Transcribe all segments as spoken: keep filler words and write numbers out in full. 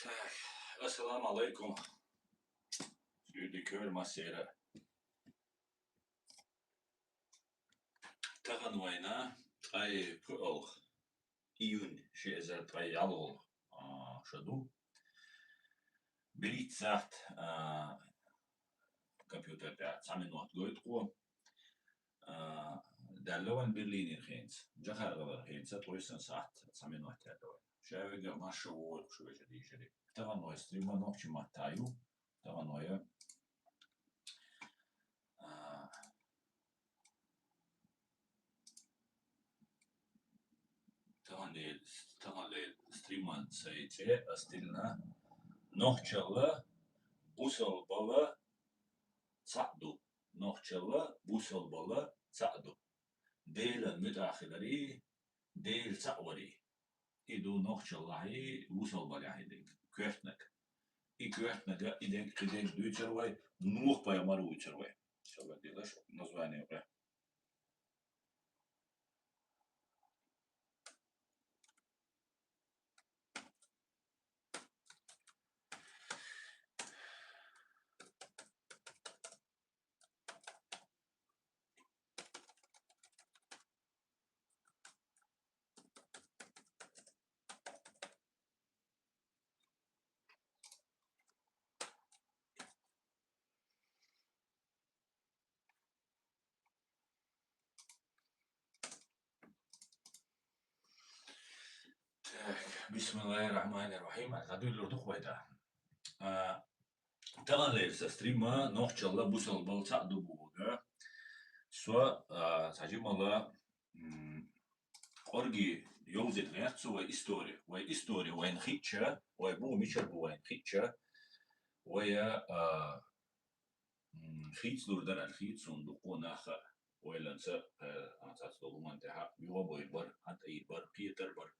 Так, ассаламу алейкум. Юди кёр массера. Тахан вайна, ткъай пхуьалгӀа июнь ши эзар ткъай ялгӀалгӀа, а, шу ду. БерхӀитта сахьат, а, компьютер тӀа цхьа минот гойту тхо. А, даьлла вайн Берлинера хенца, Джахаргала хенца, ткъо йиссана сахьат цхьа минот даьлла вайн. Ша вега марша вогӀу шу вежарий, йижарий. Тахан вай стрима нохчийн маттахь ю. Тахан вай, а, тахан де-, тахан де стриман сай цӀе ас диллина: нохчалла бусалбала цхьаъ ду. Нохчалла бусалбала цхьаъ ду. Делан муьтӀахь хиларий, Дела цхьаъ варий. И ду нохчаллахьий, бусалбалехьий дерг, коьртаниг. И коьртаниг, и дерг, кхин дерг дуьйцур вай, Нухь-пайхамар вуьйцур вай. Ша вай дилаш название вай. Так, бисмиллахир-рахманир-рахим. Ас дӀадуьйлур ду-кх вай тӀаккха. А, тахан лерса стрима нохчалла бусалбала цхьаъ ду бохург. Со, а, цхьа жимала, м, кӀорге йовзийта гӀерта со вай истори. Вай истори вайна хиъча, вай бу мичара бу вайна хиъча, вай, а, м, хийцалур дара аьлла хета суна дуккха а наха, ойланца, э, а, цхьацца долу хӀуманна тӀехьа юха а бовр бара, хьан тӀе йийр бара, кхетар бара.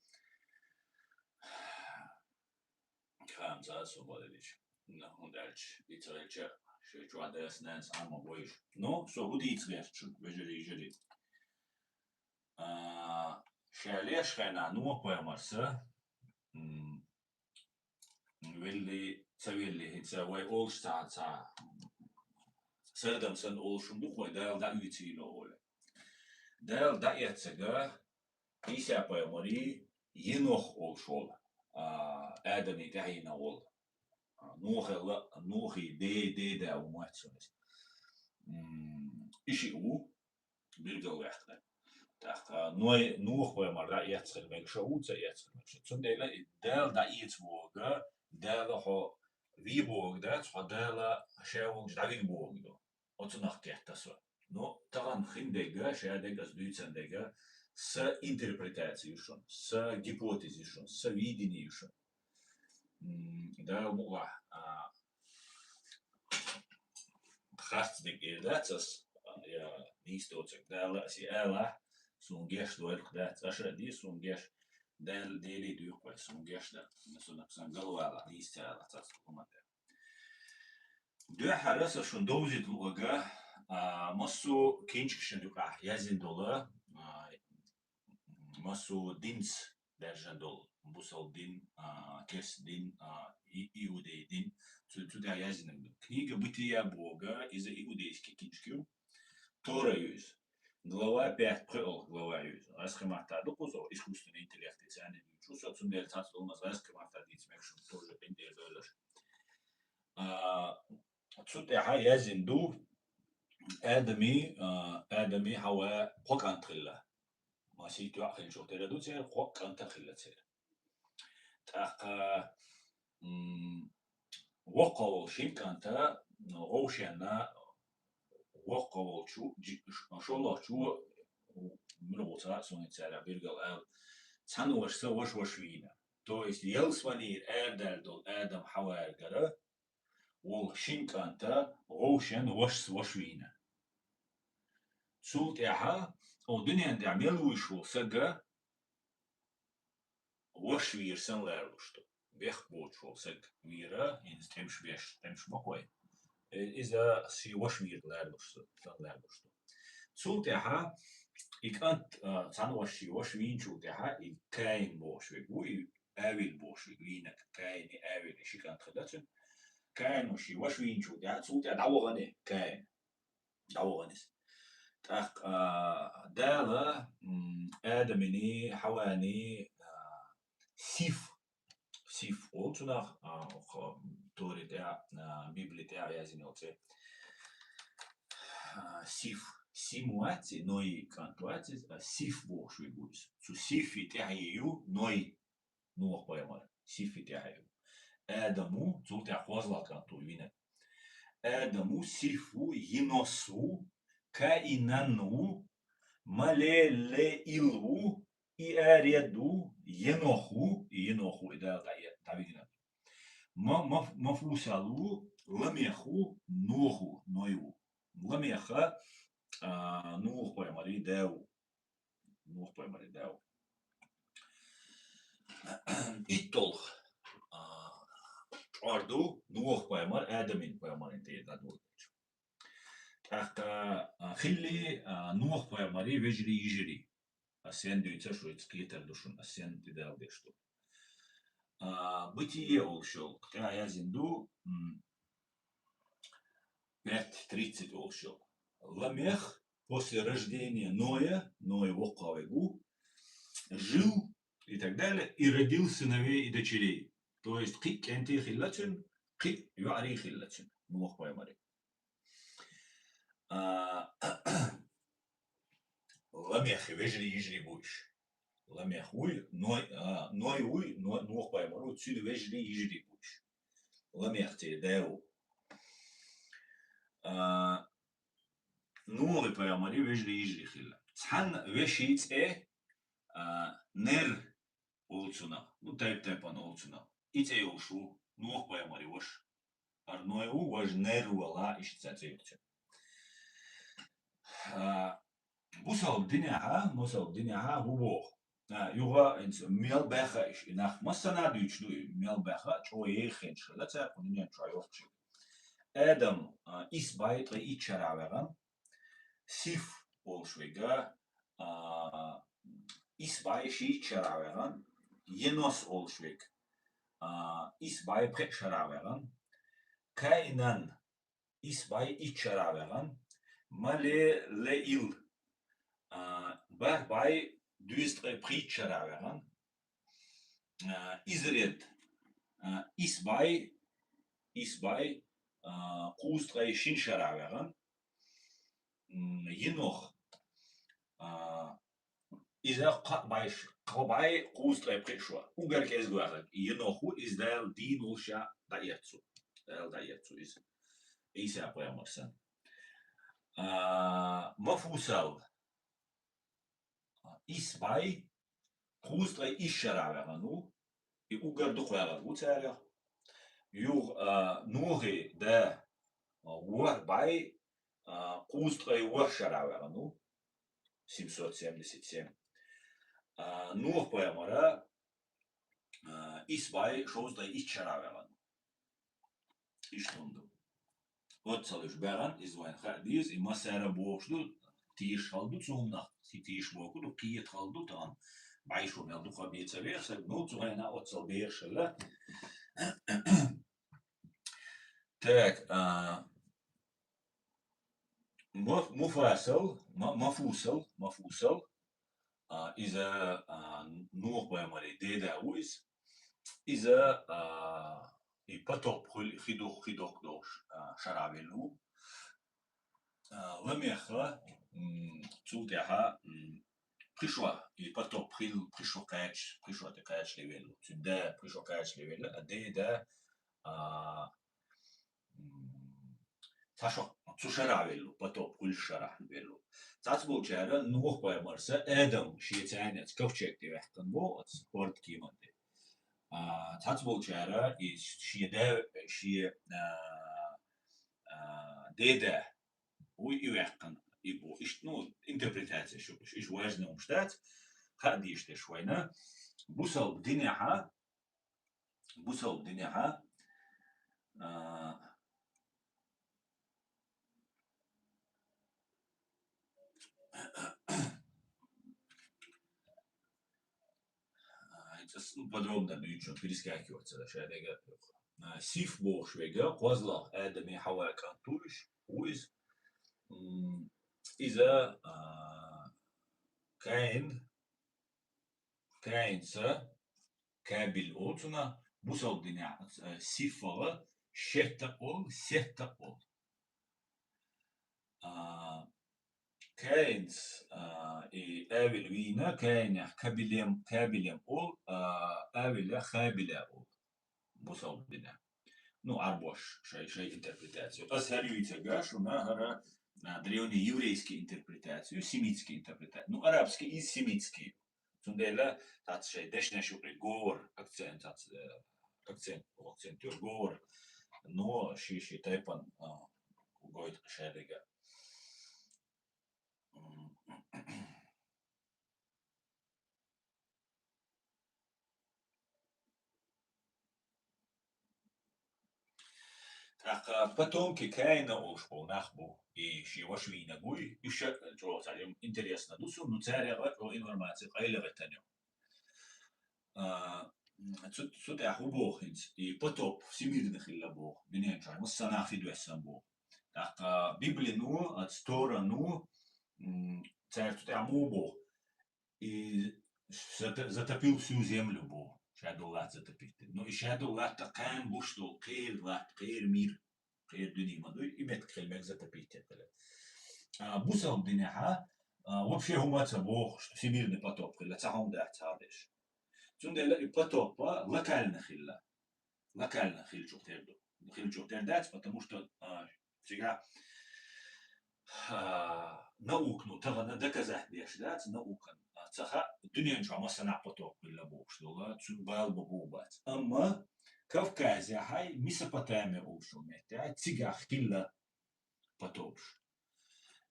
Кхамца а со бала дича. На, хӀунда аьлча, и ца хилча, шайн чохь дас, нанас Ӏама бовш. Ну, со хӀун дийца гӀерта шуна, вежарий, йижарий. А, ша леш хенахь Нухь-пайхамарца, м, велли, ца велли, хӀинца вай олуш цхьа, цхьа сардам санна олуш хӀума ду-кх вай, Дала дӀаоьцийла олу. Дала дӀаэцнарг Ӏийса-пайхамарий, Енох олуш волу, а, Адамий тӀаьхьенах волу. А, Нухьалла, Нухий ден, ден да ву моьтту суна иза. М, и шиъ ву, билгалваьккхина. ТӀаккха Ной, Нухь-пайхамар дӀаэцна хила мегаш ву, ца эцна хила мегаш. Цундела и Дала дӀаэца бохург, Дала хьо вен бохург дац, хьо Дала ша волчу дӀавигна бохург ду. Оцунах кхетта со. Ну, тахана хин дерг, ша дерг, ас дуьйцан дерг, са интерпретация ю шуна, са гипотеза ю шуна, са видение ю шуна. М, Дала мукъалахь, а, харц дерг эр дац ас, я нийса доцург Дала ас и алахь, суна геш дойла-кх дац, аша а де суна геш, Дала, Деле дуьйху вай, суна геш дан, суна сан галвала, нийса ца алахь, цхьацца хӀуманна тӀе. Дуьххьара аса шуна довзийта луург, а, массо а кинчкашна юкъахь яздина долу, а, массо а динца даьржина долу, бусалба дин, а, керста дин, а, и-, иудей дин, цу, цу тӀехь яздина ду. Книга Бытия бохург, иза иудейский кинчка ю, Тора ю иза. Глава пять, пхоьалгӀа глава ю иза. ГӀаьскхи маттахь ду-кх со, искусственный интеллект, и царна дуьйцу со, цундела цхьацца долу аса гӀаьскхи маттахь дийца мегаш ду, тоже къинтӀера дойлаш. А, цу тӀехь яздина ду, Адами, а, Адами Хьава кхо кӀант хилла. Масийттан йоӀ хиллачух тера ду церан, кхо кӀант а хилла церан. ТӀаккха, м, воккхах волу шина кӀанта вовшенна, воккхах волчу, жи-, ш-, шолгӀачо, муьлха ву ца хаьа суна цара билггал ала, цхьана вашас ваша ваша вийна. То есть ялсаманера арадаьлла долу Адам Хьаваргара волу шина кӀанта вовшенна вашас ваша вийна. Цул тӀаьхьа, о, дуьнен тӀехь мел вуьйш волу сага ваша вийра санна ларалуш ду. Бехк боцуш волу саг вийра, хӀинца тӀемаш беш, тӀемаш бакъой. Э, иза шен ваша вийра ларалуш ду, санна ларалуш ду. Цул тӀаьхьа и кӀант, а, цхьана ваша шен ваша вийначул тӀаьхьа и Каин бохуш верг ву, и Авель бохуш вийнарг, Каини Авели ши кӀант хилла цуьнан. Каино шен ваша вийначул тӀаьхьа, цул тӀаьхьа дӀавахана Каин. ДӀавахана иза. ТӀаккха, а, Дала, м, Адамани, Хьавани, а, сиф, сиф олу цунах, а, кху Торе тӀехь, а, Библи тӀехь яздина йолу цӀе. А, сиф, сим вац и, Ной кӀант вац иза, а сиф бохуш ву иза. Цу сифи тӀаьхье ю Ной. Нух-пайхамар, сифи тӀаьхье ю. Адаму, цул тӀаьхьа кхозлагӀа кӀант ву вийнарг. Адаму, сифу, Еносу, Каинанну, Малелеилу, Иареду, Еноху, и Еноху и Дала дӀа-, дӀавигнарг. Ма-, Маф-, Мафусалу, Ламеху, Нуху, Ной ву. Ламеха, а, Нух-пайхамари да ву. Нух-пайхамари да ву. ИтталгӀа, а, чкъор ду Нух-пайхамар Адамин пайхамарийн тӀе дӀадолуьйтуш. ТӀаккха, а, хилли, а, Нух-пайхамари вежарий, йижарий. Ас сен дуьйцур шу, иза кхетар ду шуна, ас сен тӀедала деш ду. А, Бытие олуш йолу, тӀехь яздина ду, м, пять тридцать олуш йолу. Ламех после рождения Ноя, Ной воккхаве ву, жил и так далее, и родил сыновей и дочерей. То есть кхин а кӀентий хилла цуьнан, кхин а йоӀарий хилла цуьнан, Нух-пайхамари. А, Ламехи вежарий, йижарий бу уьш. Ламех вуй, Ной, а, Ной вуй, Но-, Нух-пайхамар ву, цуьнан вежарий, йижарий бу уьш. Ламех церан да ву. А, Нухи пайхамари вежарий, йижарий хилла. Цхьана вешин цӀе, а, Нер олу цунах. Ну, тайп-тайпана олу цунах. И цӀе йолуш ву, Нух-пайхамари ваша. ХӀара Ной ву, важа Нер ву аьлла, иштта цӀе ю цуьнан. А, бусалба динехьа, бусалба динехьа хӀун боху? А, юха, хӀинца мел баьхна иштта, и нах массанхьа дуьйцуш ду, и мел баьхна, чӀогӀа еха хенаш хилла цара кху дуьнен чохь йоккхуш. Адам, а, исс бӀе ткъе итт шарахь ваьхна, Сиф олуш верг, а, исс бӀе шийтта шарахь ваьхна, Енос олуш верг, а, исс бӀе пхеа шарахь ваьхна, Каинан, исс бӀе итт шарахь ваьхна, Малелеил, а, бархӀ бӀе дезткъе пхийтта шарахь ваьхна, а, Изред, а, исс бӀе, исс бӀе, а, кхузткъе шина шарахь ваьхна, м, Енох, а, иза кхо бӀе ш-, кхо бӀе кхузткъе пхиъ шо. Уггар кӀезиг ваьхнарг Енох ву, иза Дала дийна волуш дӀаэцна. Дала дӀаэцна иза. Ӏийса-пайхамар санна. А, Мафусал, исс бӀе кхузткъе исс шарахь ваьхна ву, и уггар дукха ваьхнарг ву царех. Юха, а, Нухи да ворхӀ бӀе, а, кхузткъе ворхӀ шарахь ваьхна ву, семьсот семьдесят семь. А, Нух-пайхамара, а, исс бӀе шовзткъе итт шарахь ваьхна ву. Иштта хӀума ду. Оццал уьш баьхна, иза вайна хаа деза, и массара бохуш ду, тешаш хала ду цу хӀуманах, и тешаш боху ду, кхета хала ду тахана, бӀе шо мел дукха бен ца веха саг, ну, цу хенахь оццал бехаш хилла. Так, а, Ма-, Муфасал, Ма-, Мафусал, Мафусал, а, иза, а, Нух-пайхамаран деда ву иза. Иза, а, и потоп хуьлу, хи дох-, хи дохка долуш, а, шарахь велла ву. А, Ламеха, м, цул тӀаьхьа, м, пхи шо, и потоп хилла пхи шо кхача-, пхи шо тӀе кхачале велла ву. Цуьнан да пхи шо кхачале велла, а деда, а, м, цхьа шо-, цу шарахь велла ву, потоп хуьлучу шарахь велла ву. Цхьацболчара Нух-пайхамарца Адам шеца цхьаьнца ковчег тӀе ваьккхина боху оцу хӀордан кеман тӀе. А, цхьацболчара и шен да, шен, а, а, деда вуй и ваьккхина, и бу. Иштта, ну, интерпретация шу, иштта важный хӀумаш дац, хаа дезаш дерш вайна. Бусалба динехьа, бусалба динехьа, а, Подробно дуьйцу, перескакивать ца деш, а дега. А, Сиф бохуш вега, кхозлагӀа Адаме Хьава кӀант ву иза, ву иза. М, иза, а, Каин, Каинца, Кабил олу цунах, бусалба динехь, а, Сиф вала, Шетта олу, Сетта олу. А, Каинс, а, и Авел вийна, Каинех Кабилем, Кабилем олу, а, Авелех Хабиле олу. Бусалба динехь. Ну, Ӏарбош шай, шай интерпретацию. Ас хӀара юьйцург шуна хӀара, а, древнееврейский интерпретацию, семитский интерпретацию. Ну, арабский из семитский. Цундела цхьацца шайн дешнаш юкъе говор, акцент, цхьацца, э, акцент, акцент юкъе говор, но ши-ши тайпана, а, гойту шаьррига. ТӀаккха потомки Каина олуш болу нах бу, и шен ваша вийнарг вуй, уьш а чӀогӀа цхьа интересно ду суна, ну, царех а чӀогӀа информаци къайлагӀиттина ю. А, цу, цу тӀехь хӀун боху хӀинца? И потоп всемирный хилла боху, дуьнен чохь массанхьа хи доьссина боху. ТӀаккха Библину, а, Торану, м, цара цу тӀехь муха боху? И зата-, затопил всю землю боху, шадолу латта затопить дина. Ну, и шадолу латта кхана луш долу кхеран латта, кхеран мир, кхеран дуьне ма дуй, и меттиг хила мега затопить дина хила. А, бусалба динехьа, а, вообще хӀума ца боху, что всемирный потоп хила, цхьа хӀума дац цхьа деш. Цундела и потоп локально хила. Локально хилчух тера ду. Хилчух тера дац, потому что, а, цигахь, а, наукано тахана доказать деш дац, наукана, а, ца хаьа, дуьнен чохь массанхьа потоп хилла бохуш долу, цуьнан бала бан боху бац. Амма Кавказехьа, Месопотамия олучу меттехь, цигахь хилла потопаш.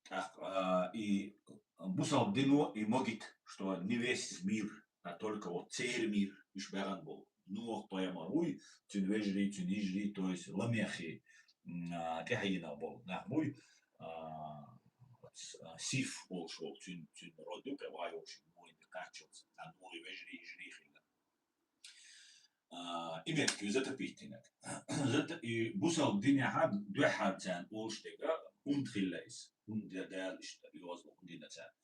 ТӀаккха, а, и бусалба дино и магийта, что не весь мир, а только вот церан мир, уьш баьхна болу. Нух пайхамар вуй, цуьнан вежарий, цуьнан йижарий, то есть ламехи, м, а, тӀаьхьенах болу нах буй, а, оц, а, Сиф олуш волу, цуьнан, цуьнан род ю, кхин вай йолуш, Нухьи кхаччалц, а, Нухьи вежарий, йижарий хилла. А, и меттиг затопить динарг. Зата-, и бусалба динехьа дуьххьара царна олуш дерг, хӀунда хилла иза? ХӀунда Дала иштта йоза хӀунда дина царна?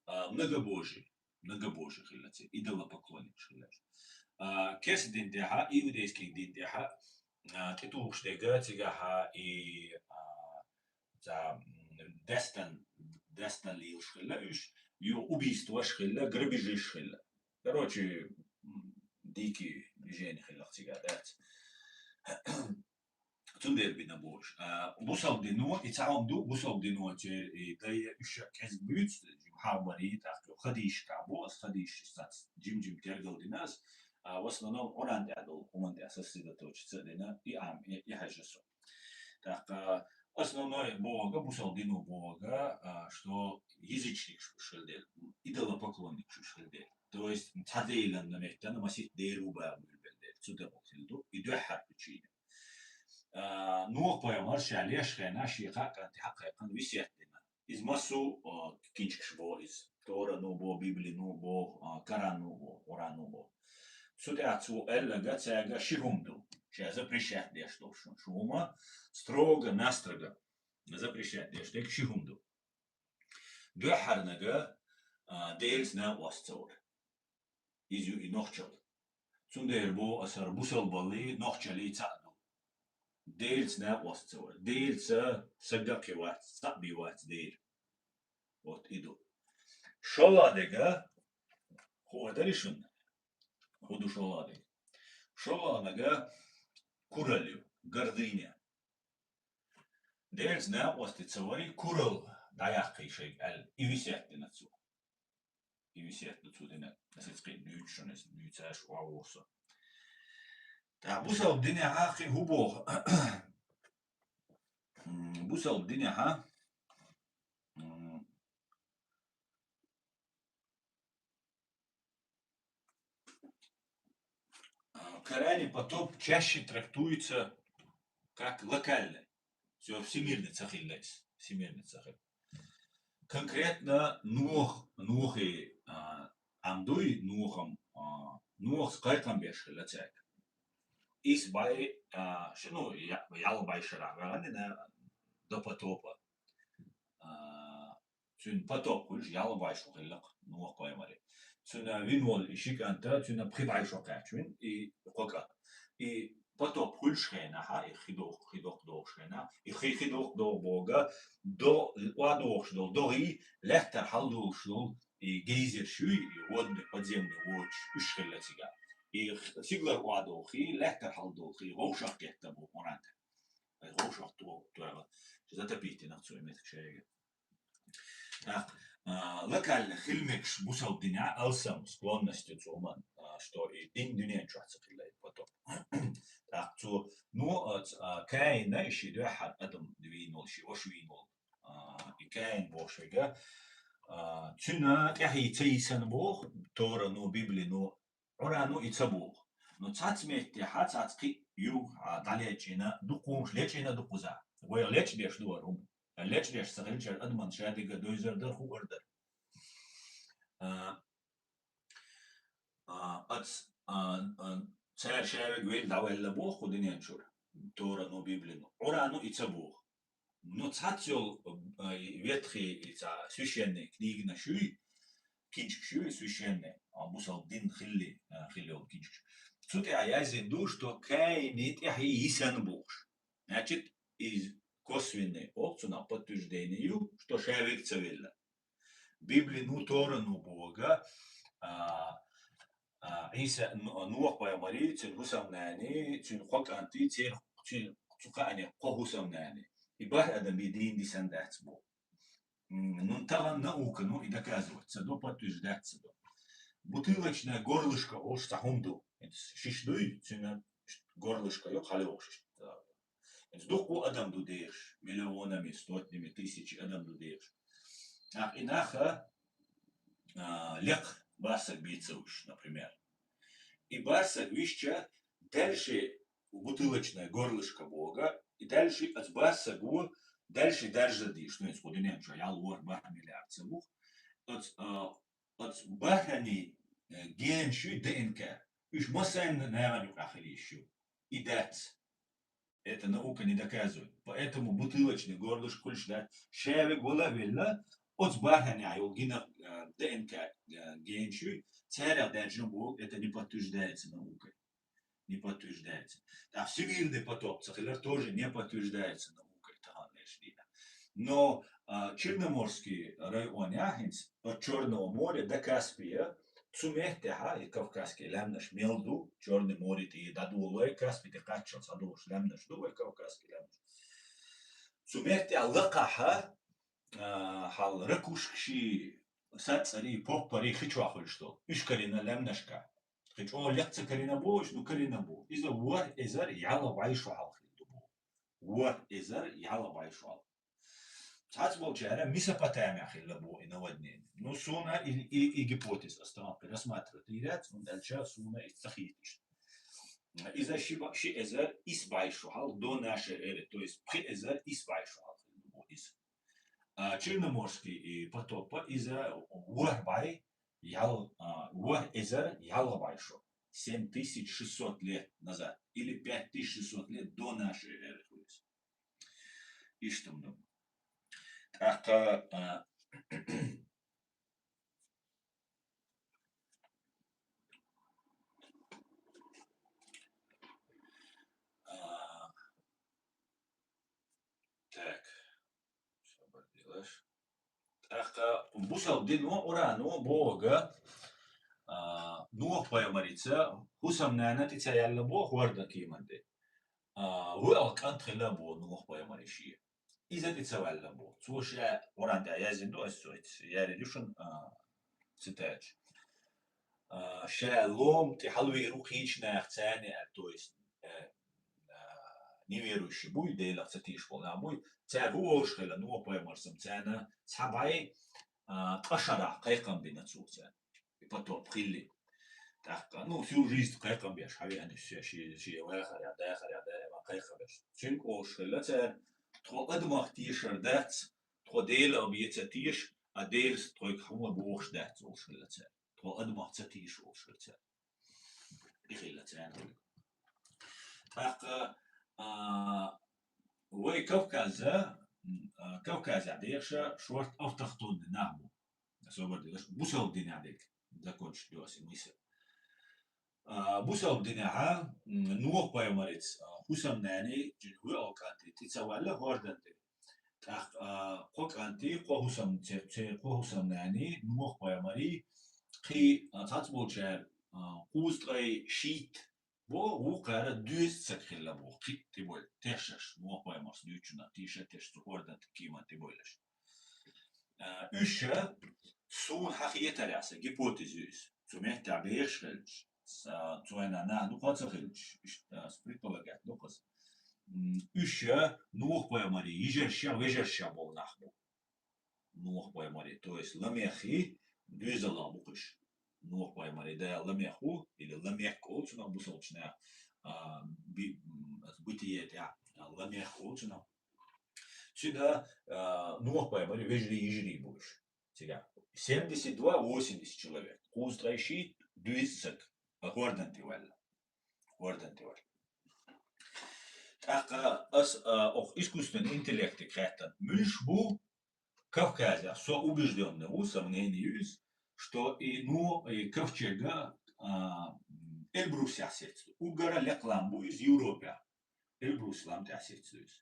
А, многобожие. Многобожие хилла церан, идолопоклонникаш хилла. А, керста дин тӀехьа, иудейский дин тӀехьа, а, тӀетухуш дерг цигахьа и, а, цхьа, м, дастан, дастан лелаш хилла уьш, ю убийстваш хилла, грабежиш хилла. Короче, м, дикий движение хилла цигахь дац. Цундела бина бохуш. А, бусалба дино, и цхьа хӀума ду, бусалба дино церан, и дай уьш а кӀезиг буьйцу, жим хьалбарий, тӀаккха хадийшка бу, ас хадийшаш сац, жим-жим тергал дина ас, а, в основном Къуръан тӀехь долу, хӀуман тӀехь сосредоточиться а дина, и Ӏам, и, и хьаьжжа со. ТӀаккха основной бохург, бусалба дино бохург, а, что язычникаш уьш хила дела, идолопоклонникаш уьш хила дела. То есть цхьа Делан меттана масийтта дер ву бохург хила дела. Цу тӀехь хила ду, и дуьххьара причина. А, Нух пайхамар ша леш хенахь шен кхаа кӀанте хьакхайкхина весет дина. Иза массо а, а, кинчкаш боху иза. Торано боху, Библино боху, а, Корано боху, Къурано боху. Цу тӀехь цо аьлларг цаьрга ши хӀума ду. Ша запрещать деш долу шу, шу хӀума строго-настрого запрещать деш дерг ши хӀума ду. Дуьххьарнага, а, Делаца накъост ца вар. Иза ю и нохчалла. Цундела боху аса, хӀара бусалбаллий, нохчаллий цхьаъ ду. Делаца накъост ца вар. Делаца саггакхий вац, цхьаъ бий вац Дела. Вот и ду. ШолгӀа дерг, хӀун а дарий шуна? ХӀун ду шолгӀа дерг? ШолгӀанага куралла ю, гордыня. Делаца накъостий ца варий, куралла дӀаяккхий шайга аьлла, и весет дина цо. И весет ду цо дина. Аса иза кхин дуьйцу шуна, иза дуьйцуш охьавогӀу со. ТӀаккха бусалба динехьа кхин хӀун боху? М, бусалба динехьа, м, А, в Коране потоп чаще трактуется как локальный. Всё, всемирный ца хилла иза. Всемирный ца хилла. Конкретно Нух, Нухе, а, Ӏам дуй, Нухам, а, Нохаца кхайкхам беш хилла цаьрга. Ис бӀай, а, ш-, ну, я-, ялх бӀай шарахь ваьгӀанина до потопа. А, цуьнан потоп хуьлуш ялх бӀай шо хилла-кх Нохь-пайхамаре. Цуьнан вина волу и ши кӀант, цуьнан пхи бӀай шо кхаьчна вина, и кхо кӀант. И потоп хуьлуш хенахь, и хи дохк-, хи дохк дохуш хенахь, и хи, хи дохк доху боху, до, охьадохуш долу догӀий, лаьттара хьаладолуш долу и гейзерш юй, и водный, подземный воды, уьш хилла цигахь. И х-, стигалара охьадоху хи, лаьттара хьаладолу хи, вовшах кхетта боху Къуръан тӀе. Ай, вовшах то-, тоьхна. Затопить дина цо и меттиг шайга. ТӀаккха, а, локально хила мегаш бусалба динехь алсам склонность ю цу хӀуманна, а, что и дин дуьнен чохь ца хилла и потоп. ТӀаккха цо, ну, а, ц-, а, Каина и ши дуьххьара адам вийна волу, ши ваша вийна волу. А, и Каин боху шайга, а, цуьнан тӀаьхье ца йисина боху, Тора, ну, Библи, ну, Къуръано и ца боху. Но цхьацца меттехь, цхьацца кхин а ю, а, дӀалечкъина, дукха хӀумаш лечкъина ду кхузахь. Вайх лечкъадеш ду хӀара хӀума. Лечкъадеш ца хилчара адаман шадерг а девзар дара, хуур дара. А, а, ац-, а, а, цара шаверг велла дӀаваьлла боху кху дуьнен чуьра. Тора, ну, Библи, ну. Къуръано и ца боху. Ну, цхьацца йолу, а, ветхий, и цхьа священный книгаш юй, кинчкаш юй священный, а, бусалба дин хилли, а, хилла йолу кинчкаш. Цу тӀехь яздина ду, что Каина тӀаьхье йисина бохуш. Значит, и косвенный, оха цунах подтверждение ю, что шаверг ца велла. Библи, ну, Тора, ну, боху, а, а, Ӏийса, ну, Нохь-пайхамарий, цуьнан хӀусамнаний, цуьнан кхо кӀантий, церан, цуьнан цу кхаанех кхо хӀусамнаний. И бархӀ адам бен дийна дисина дац боху. М, ну, тахана наукано и доказывать ца до, подтверждать ца до. Бутылочное горлышко олуш цхьа хӀума ду. Шиш дуй, цуьнан горлышко ю, хьалайохуш иштта. Иза дуккха адам ду дехаш, миллионами, сотнями, тысячи адам ду дехаш. ТӀаккха и нах, а, лекха барсаг бен ца вуьсуш, например. И барсаг висча, дальше бутылочное горлышко боху, и дальше оцу барсаго дальше даржа дийш, ну, иза кху дуьнен чохь ял ворхӀ бархӀ миллиард ца бу. Оцу, а, оцу бархӀанний, э, генаш ю, ДНК. Уьш массарна нахана юкъахь хила йиш ю. И дац. Это наука не доказывает. Поэтому бутылочный горлышко хуьлуш дац. Шаверг вала а велла, оцу бархӀаннехь йолу гина, а, ДНК, а, генаш ю, царах даьржина боху, это не подтверждается наукой. Не подтверждается. ТӀаккха всемирный потоп ца хилар тоже не подтверждается наукой, тахана леш дийна. Но, а, Черноморский районехь хӀинца от Чёрного моря до Каспия, цу меттехь, и Кавказский лаьмнаш мел ду, Чёрное море тӀе дӀадолой, Каспи тӀе кхаччалц схьадолуш лаьмнаш ду вай, Кавказский лаьмнаш. Цу меттехь лакхахь, а, хьал ракушкаший, саццӀарий, поппарий хи чохь хуьлуш долу. Уьш карийна лаьмнашкахь. Кхин чӀогӀа лекха ца карийна бу уьш, ну, карийна бу. Иза ворхӀ эзар ялх бӀе шо хьалха хилла ду боху. ВорхӀ эзар ялх бӀе шо хьалха. Цхьацца болчара Месопотамехь хилла боху и наводнение. Ну, суна и, и, и гипотеза оставалась рассматривать йийр яц, хӀунда аьлча суна иза ца хийтта иштта. Иза ши ба-, ши эзар исс бӀе шо хьалха до нашей эры, то есть пхи эзар исс бӀе шо хьалха хилла боху иза. А, Черноморский и потопа иза ворхӀ бӀе ял-, а, ворхӀ эзар ялх бӀе шо. Семь тысяч шестьсот лет назад или пять тысяч шестьсот лет до нашей эры хуьлуш. Иштта ду. ТӀаккха, а, а, так. Собар делаш. ТӀаккха бусалба дино Къуръано боху, а, Нохь-пайхамарица хӀусамнана тӀе ца яьлла боху хӀордан кеман тӀе. А, вуьалгӀа кӀант хилла боху Нохь-пайхамаре шен. Иза тӀе ца ваьлла боху. Цо ша Къуръан тӀехь яздина ду, аса цо ица ярийр ю шуна, а, цитаташ. А, ша лома тӀе хьалавер ву кхечу нахаца, то есть, э, а, неверующий буй, Делах ца тешаш болу нах буй, цара хӀун олуш хилла Нохь-пайхамарца, царна цхьа бӀе, а, ткъа шарахь кхайкхам бина цо царна. И потоп хилли. ТӀаккха, ну, всю жизнь кхайкхам беш, хьан веана ши, ши, ши вахарехь, дахарехь, даима кхайкхам беш. Цуьнга олуш хилла цара, тхо адамах тешар дац, тхо Делах бен ца теша, а Делаца тхоьга хӀума бохуш дац олуш хилла цара. Тхо адамах ца теша олуш хилла цара. хилла царна. ТӀаккха, а, вай Кавказа, м, а, Кавказехь дехаш шорта автохтонный нах бу. Особенно бусалба динехь дерг закончить йо аса мысль. А, бусалба динехьа, м, Нухь-пайхамарца, а, хӀусамнана, жин вуьйалла кӀанти, тӀе ца ваьлла хӀордан тӀе. ТӀаккха, а, кхо кӀанти, кхо хӀусам-, церан, церан кхо хӀусамнана, Нухь-пайхамарий, кхин, а, цхьаццаболчара, а, кхузткъе шийтта бо, вукхара дезткъа саг хилла бо, кхин тӀебойла, тешаш, Нухь-пайхамарца дуьйцучунна тийша тешаш цу хӀордан тӀе кеман тӀебойлаш. А, уьш ша суна хьахетарехь, сан гипотеза ю иза. Цу меттехь бехаш хилча, са-, цу вайна нах дукха ца хилча, иштта, а, предполагать ду-кх аса. М, уьш ша Нухь-пайхамарий йижаршех, вежаршех болу нах бу. Нухь-пайхамарий, то есть Ламехи доьзалах бу-кх уьш. Нухь-пайхамарий да Ламех ву, или Ламек олу цунах бусалбачу наха, а, би-, м, Бытие тӀехь, а, Ламех олу цунах. Цигахь, а, Нухь-пайхамаран вежарий, йижарий бу уьш. Цигахь семьдесят два, восемьдесят человек. Кхузткъе шийтта, дезткъа саг. А хӀордан тӀе ваьлла. ХӀордан тӀе ваьлла. ТӀаккха ас, а, оха искусственный интеллектиг хаьттина. Муьлш бу Кавказехь? Со убеждённый ву, со мнение ю иза, что и, ну, и ковчега, а, Эльбрусехь сецна. Уггара лекха лам бу иза Европехь. Эльбрус лам тӀехь сецна иза.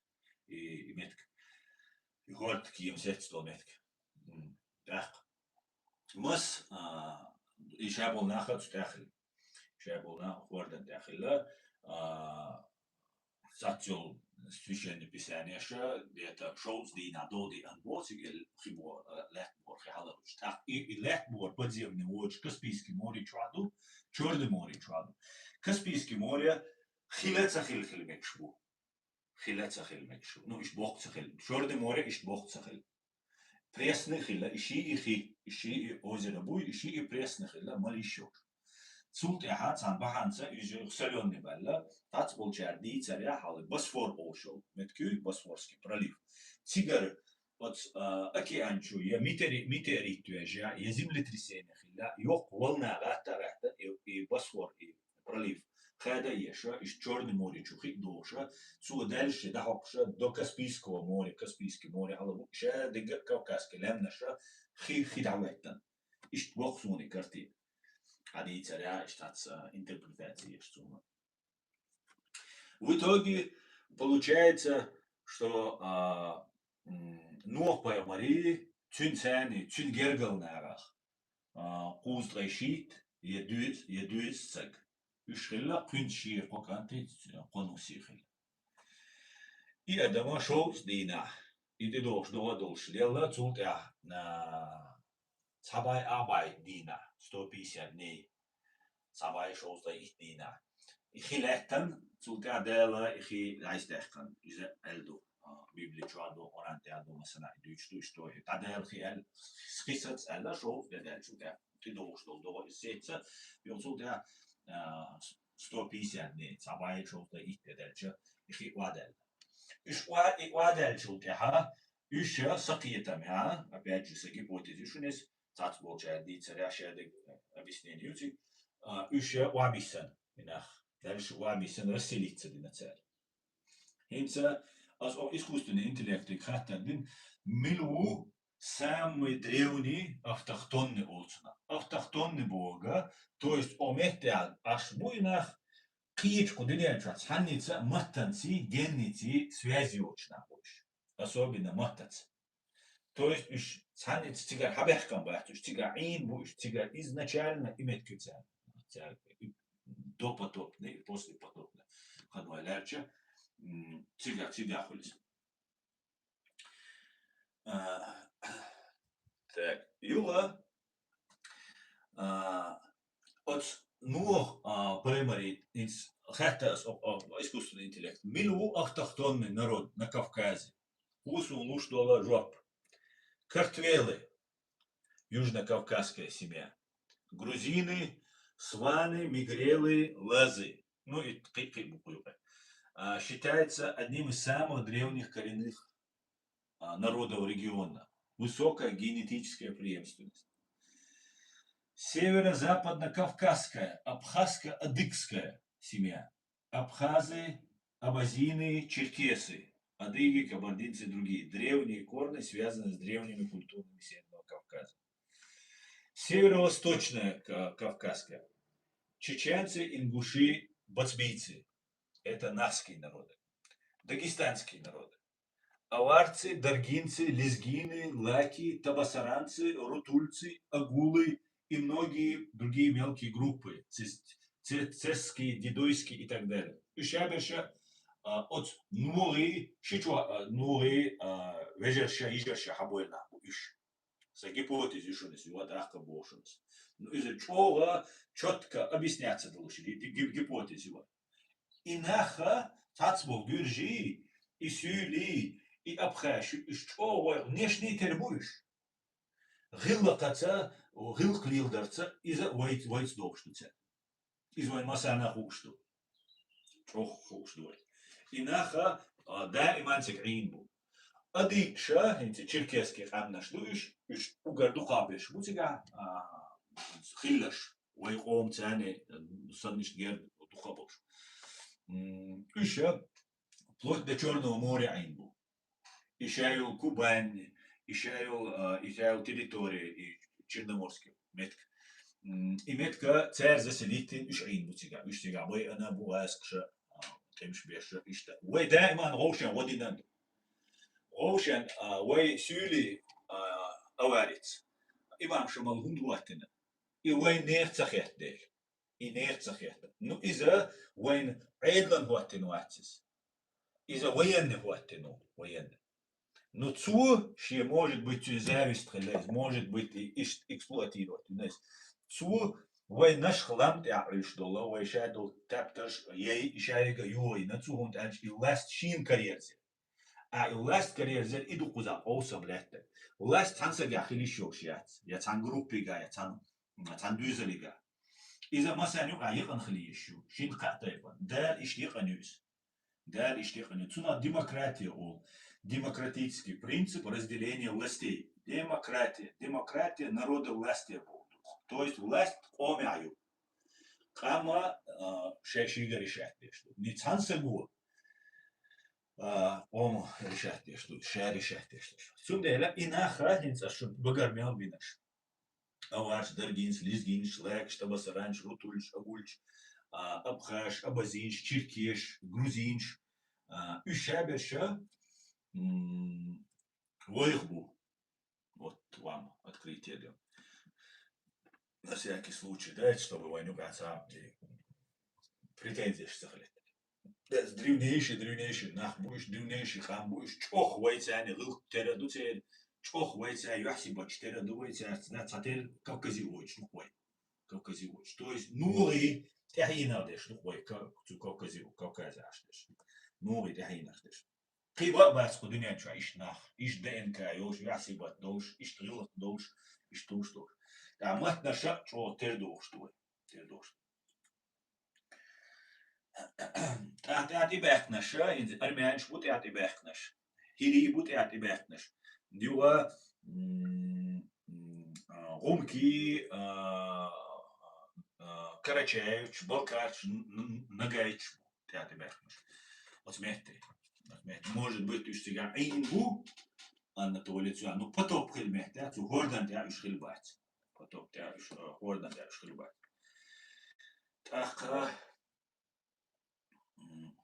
И, и меттиг. И хӀордан кема сецна долу меттиг. М, тӀаккха. Мас, а, и ша болу нах а цу тӀехь хилла. Ша болу нах а хӀордан тӀехь хилла. А, цхьацца йолу священный писаниеша, где-то шовзткъа дийнахь догӀу деана боху, цигахь хи бо-, а, лаьтта бохург хи хьалалуш. ТӀаккха и, и лаьтта бохург подземный воцуш Каспийский море чохь ду, Чёрный море чохь ду. Каспийский море хила а ца хила хила мегаш бу. Хила а ца хила мегаш бу. Ну, иштта боккха ца хила. Чёрный море иштта боккха ца хила. Пресный хила, и шиъ и хи, и шиъ и озеро буй, и шиъ и пресный хила, мала йиш йолуш. Цул тӀаьхьа цхьана бахьанца иза солённый баьлла, цхьаццаболчара дийцарехь, хьалха Босфор олуш йолу меттиг ю, Босфорский пролив. Цигара оцу, а, океан чу я метеори-, метеорит вежа, я землетрясение хила, йоккха волна гӀатта а гӀаьттина, и, и Босфор, и пролив хада а еша, иштта Чёрный море чу хи а дохуша, цо даьллаш дӀахьокхуша до Каспийского моря, Каспийский море хьала ву, ша дерг а Кавказский лаьмнаша хи, хи дӀахӀоьттина. Иштта боху суна и картина. Хьан дийцарехь, иштта цхьацца интерпретаци еш цунна. В итоге получается, что, а, м, Нухь-пайхамарий, цуьнан царний, цуьнан гергал нахах, а, кхузткъе шийтта, я дезткъа, я дезткъа саг. Уьш хилла, кхуьнца шен кхо кӀант, кхо нус хилла. И адам шовзткъа дийнахь, и тӀедогӀуш догӀа а долуш лелла, цул тӀаьхьа, а, цхьа бӀе а бӀе дийнахь, сто пятьдесят дней, цхьа бӀе шовзткъе итт дийнахь. И хи лаьттина, цул тӀаьхьа Дала и хи дӀасадаьккхина, иза аьлла ду, а, Библи чохь ду, Къуръан тӀехь ду, масала, и дуьйцуш ду, что и дӀадаьлла хи аьлла, хи саца аьлла, шовзткъа де даьлла, цул тӀаьхьа тӀедогӀуш долу догӀа иза сеца, юха цул тӀаьхьа, а, сто пятьдесят дней, цхьа бӀе шовзткъе итт де даьлча, и хи охьадаьлла. Уьш охьа-, и охьадаьллачул тӀаьхьа, уьш ша сан кхетамехь, опять же, сан гипотеза ю шуна иза, цхьаццаболчара дийцарехь, ша дерг объяснение ю цига, а, уьш ша охьабиссина, и нах, дальше охьабиссина, расселиться дина цара. ХӀинца аса оха искусственный интеллектиг хаттар дина, мила ву самый древний автохтонный олу цунах. Автохтонный бохург, то есть оха меттехь Ӏаш бу и нах, кхечу кху дуьнен чохь цхьанница маттанций, генниций связь йоцуш нах бу уьш. Особенно маттаца. То есть уьш цхьанница цигара хьабаьхкина бац уьш, цигара Ӏийна бу уьш, цигара изначально и меттиг ю царна. Цаьрга и допотопный, и послепотопный ханойн лаьрча, м, цигара, цигара хуьлу иза. А, так, юха, а, оцу Нухь, а, пайхамарий, иза хаьттина аса, о, о, искусственный интеллект. Мила ву автохтонный народ на Кавказе? ХӀу суна луш долу жоп? Картвелы, южно-кавказская семья. Грузины, сваны, мигрелы, лазы. Ну, и кхин-кхин бу кху юкъа. А, считается одним из самых древних коренных, а, народов региона. Высокая генетическая преемственность. Северо-западно-кавказская, абхазско-адыгская семья. Абхазы, абазины, черкесы, адыги, кабардинцы и другие. Древние корни связаны с древними культурами Северного Кавказа. Северо-восточная ка-, кавказская. Чеченцы, ингуши, бацбийцы. Это нахские народы. Дагестанские народы. Аварцы, даргинцы, лезгины, лаки, табасаранцы, рутульцы, агулы и многие другие мелкие группы, цис-, ци-, цесские, дидойские и так далее. Уьш берш, а, оц нугӀи, шичу, а, нугӀи, а, вежарша, йижарша хьабойла нах бу уьш. Са гипотез ю шуна, из юха даккха боху шуна. Ну, иза чӀогӀа чётко объясняться долуш ги-, ги-, гипотез ю. И наха, цхьацболу гуьржий, и суьйлий, и абхазий, уьш чӀогӀа вай внешний тера бу уьш. ГӀиллакхаца, гӀиллакх леладарца иза вайца, вайца догӀуш ду цара. Иза вайн массарна хууш ду. ЧӀогӀа хууш ду вай. И наха, а, даиман цига Ӏийна бу. Адыгаш, хӀинца черкесский къаьмнаш ду уьш, уьш уггар дукха берш бу цигахь, а, хилларш. Вай къомаца санна, санна иштта герга дукха болуш. М, уьш вплоть до Чёрного моря Ӏийна бу. И ша йолу Кубань, и ша йолу, а, и ша йолу территория, и Черноморский меттиг. М, и меттиг цара заселить дина, уьш Ӏийна бу цигахь. Уьш цигахь вай ана бу гӀаскхаша, а, къемаш беш иштта. Вай даиман гӀовшен гӀо дина ду. ГӀовшен, а, вай суьйлий, а, аварец. Имам Шамал хӀунда хӀоттийна? И вайн нехан ца хетта дела. И нехан ца хетта. Ну, иза вайн Ӏедална хӀоттийна вац иза. Иза военный хӀоттийна ву, военный. Ну, цо шен, может быть, цуьнан зависть хилла иза, может быть, и иштта эксплуатировать вина иза. Цо вайн нашха лам тӀехь Ӏуьллуш долу, вай ша долу тептарш, яй, и шайга йогӀийна, цо хӀунда аьлча и власть шена караерзира. А и власть караерзира, и ду кхузахь къовсам лаьттара. Власть цхьана сагехь хила йиш йолуш яц, я цхьана группига, я цхьана, цхьана доьзалига. Иза массарна юкъахь екъана хила йиш ю, шина кхаа тайпана. Дала иштта екъана ю иза. Дала иштта екъана ю. Цунах демократия олу. Демократический принцип разделения властей. Демократия. Демократия народа властия боху. То есть власть къомехь ю. Къам, а, шайн шийгара решать деш ду. Ницкъан саго, а, къомо решать деш ду, ша решать деш ду. Цундела и нах хӀинца шу багара мел бинарш. Аварш, даргинаш, лезгинаш, лакаш, табасаранчаш, рутульчаш, агульчаш, а, абхазаш, абазинаш, черкешаш, грузинаш, а, уьш ша берш, м, вайх бу. Вот вам открытие ду. На всякий случай, да, чтобы вайн юкъахь цхьа претензеш ца хилийта. Дас древнейший, древнейший нах бу уьш, древнейший къам бу уьш, чӀогӀа вайца гӀиллакх тера ду церан, чӀогӀа вайца юьхь-сибат тера ду вайца, да, цхьа тера кавказиоташ ду вай. Кавказиоташ. То есть нугӀи тӀаьхьенах деш ду вай ка-, цу кавкази-, кавказаш деш. НугӀи тӀаьхьенах деш. Кхин бакъ бац кху дуьнен чохь иштта нах, иштта ДНК йолуш, юьхь-сибат долуш, иштта гӀиллакх долуш, иштта туш долуш. ТӀаккха маттанаша чӀогӀа тера дохуш ду вай. Тера дохуш ду. ТӀаккха тӀаьхьа тӀебаьхкинарш, хӀинца армянаш бу тӀаьхьа тӀебаьхкинарш, хӀирий бу тӀаьхьа тӀебаьхкинарш. Юха, м, м, а, гӀумкий, а, а, карачаевич, балкарчаш, н-, н-, нагайчаш бу тӀаьхьа тӀебаьхкинарш. Оцу метте. Оцу метте. Может быть, уьш цигахь Ӏийна бу, Анатолий цигахь. Ну, потоп хила метте, цу хӀордан тӀехь уьш хила бац. Потоп тӀехь уьш, э, хӀордан тӀехь уьш хила бац. ТӀаккха, м,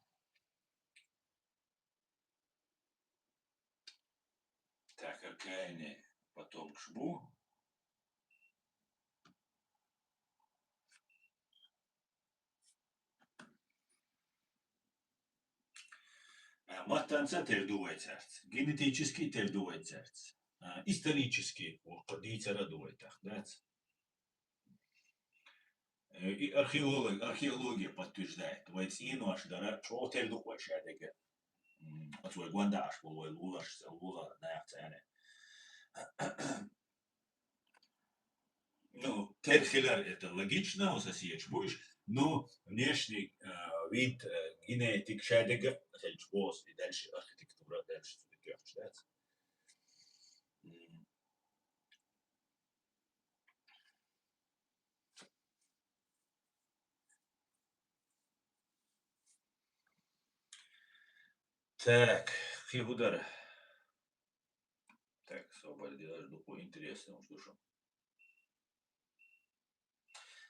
так, Каины потомкаш бу. А, маттанца тера ду вай цаьрца, генетически тера ду вай цаьрца, а, исторически, воккха дийцара ду вай тахдац. Э, и археолог-, археология подтверждает, вай цӀенош дара чӀогӀа тера ду вай шадерг. М, оцу вай гондахьаш болу вай лулаш, лула нах цӀена. Ну, тера хилар это логично, у соседей будешь. Ну, внешний, э, вид, э, генетик, шадерг, хелч бос, и дальше архитектура, дальше цу тёхчац. М. Так, кхы хӀу дара? Так, собар дилар дукха интересно уж ду шун.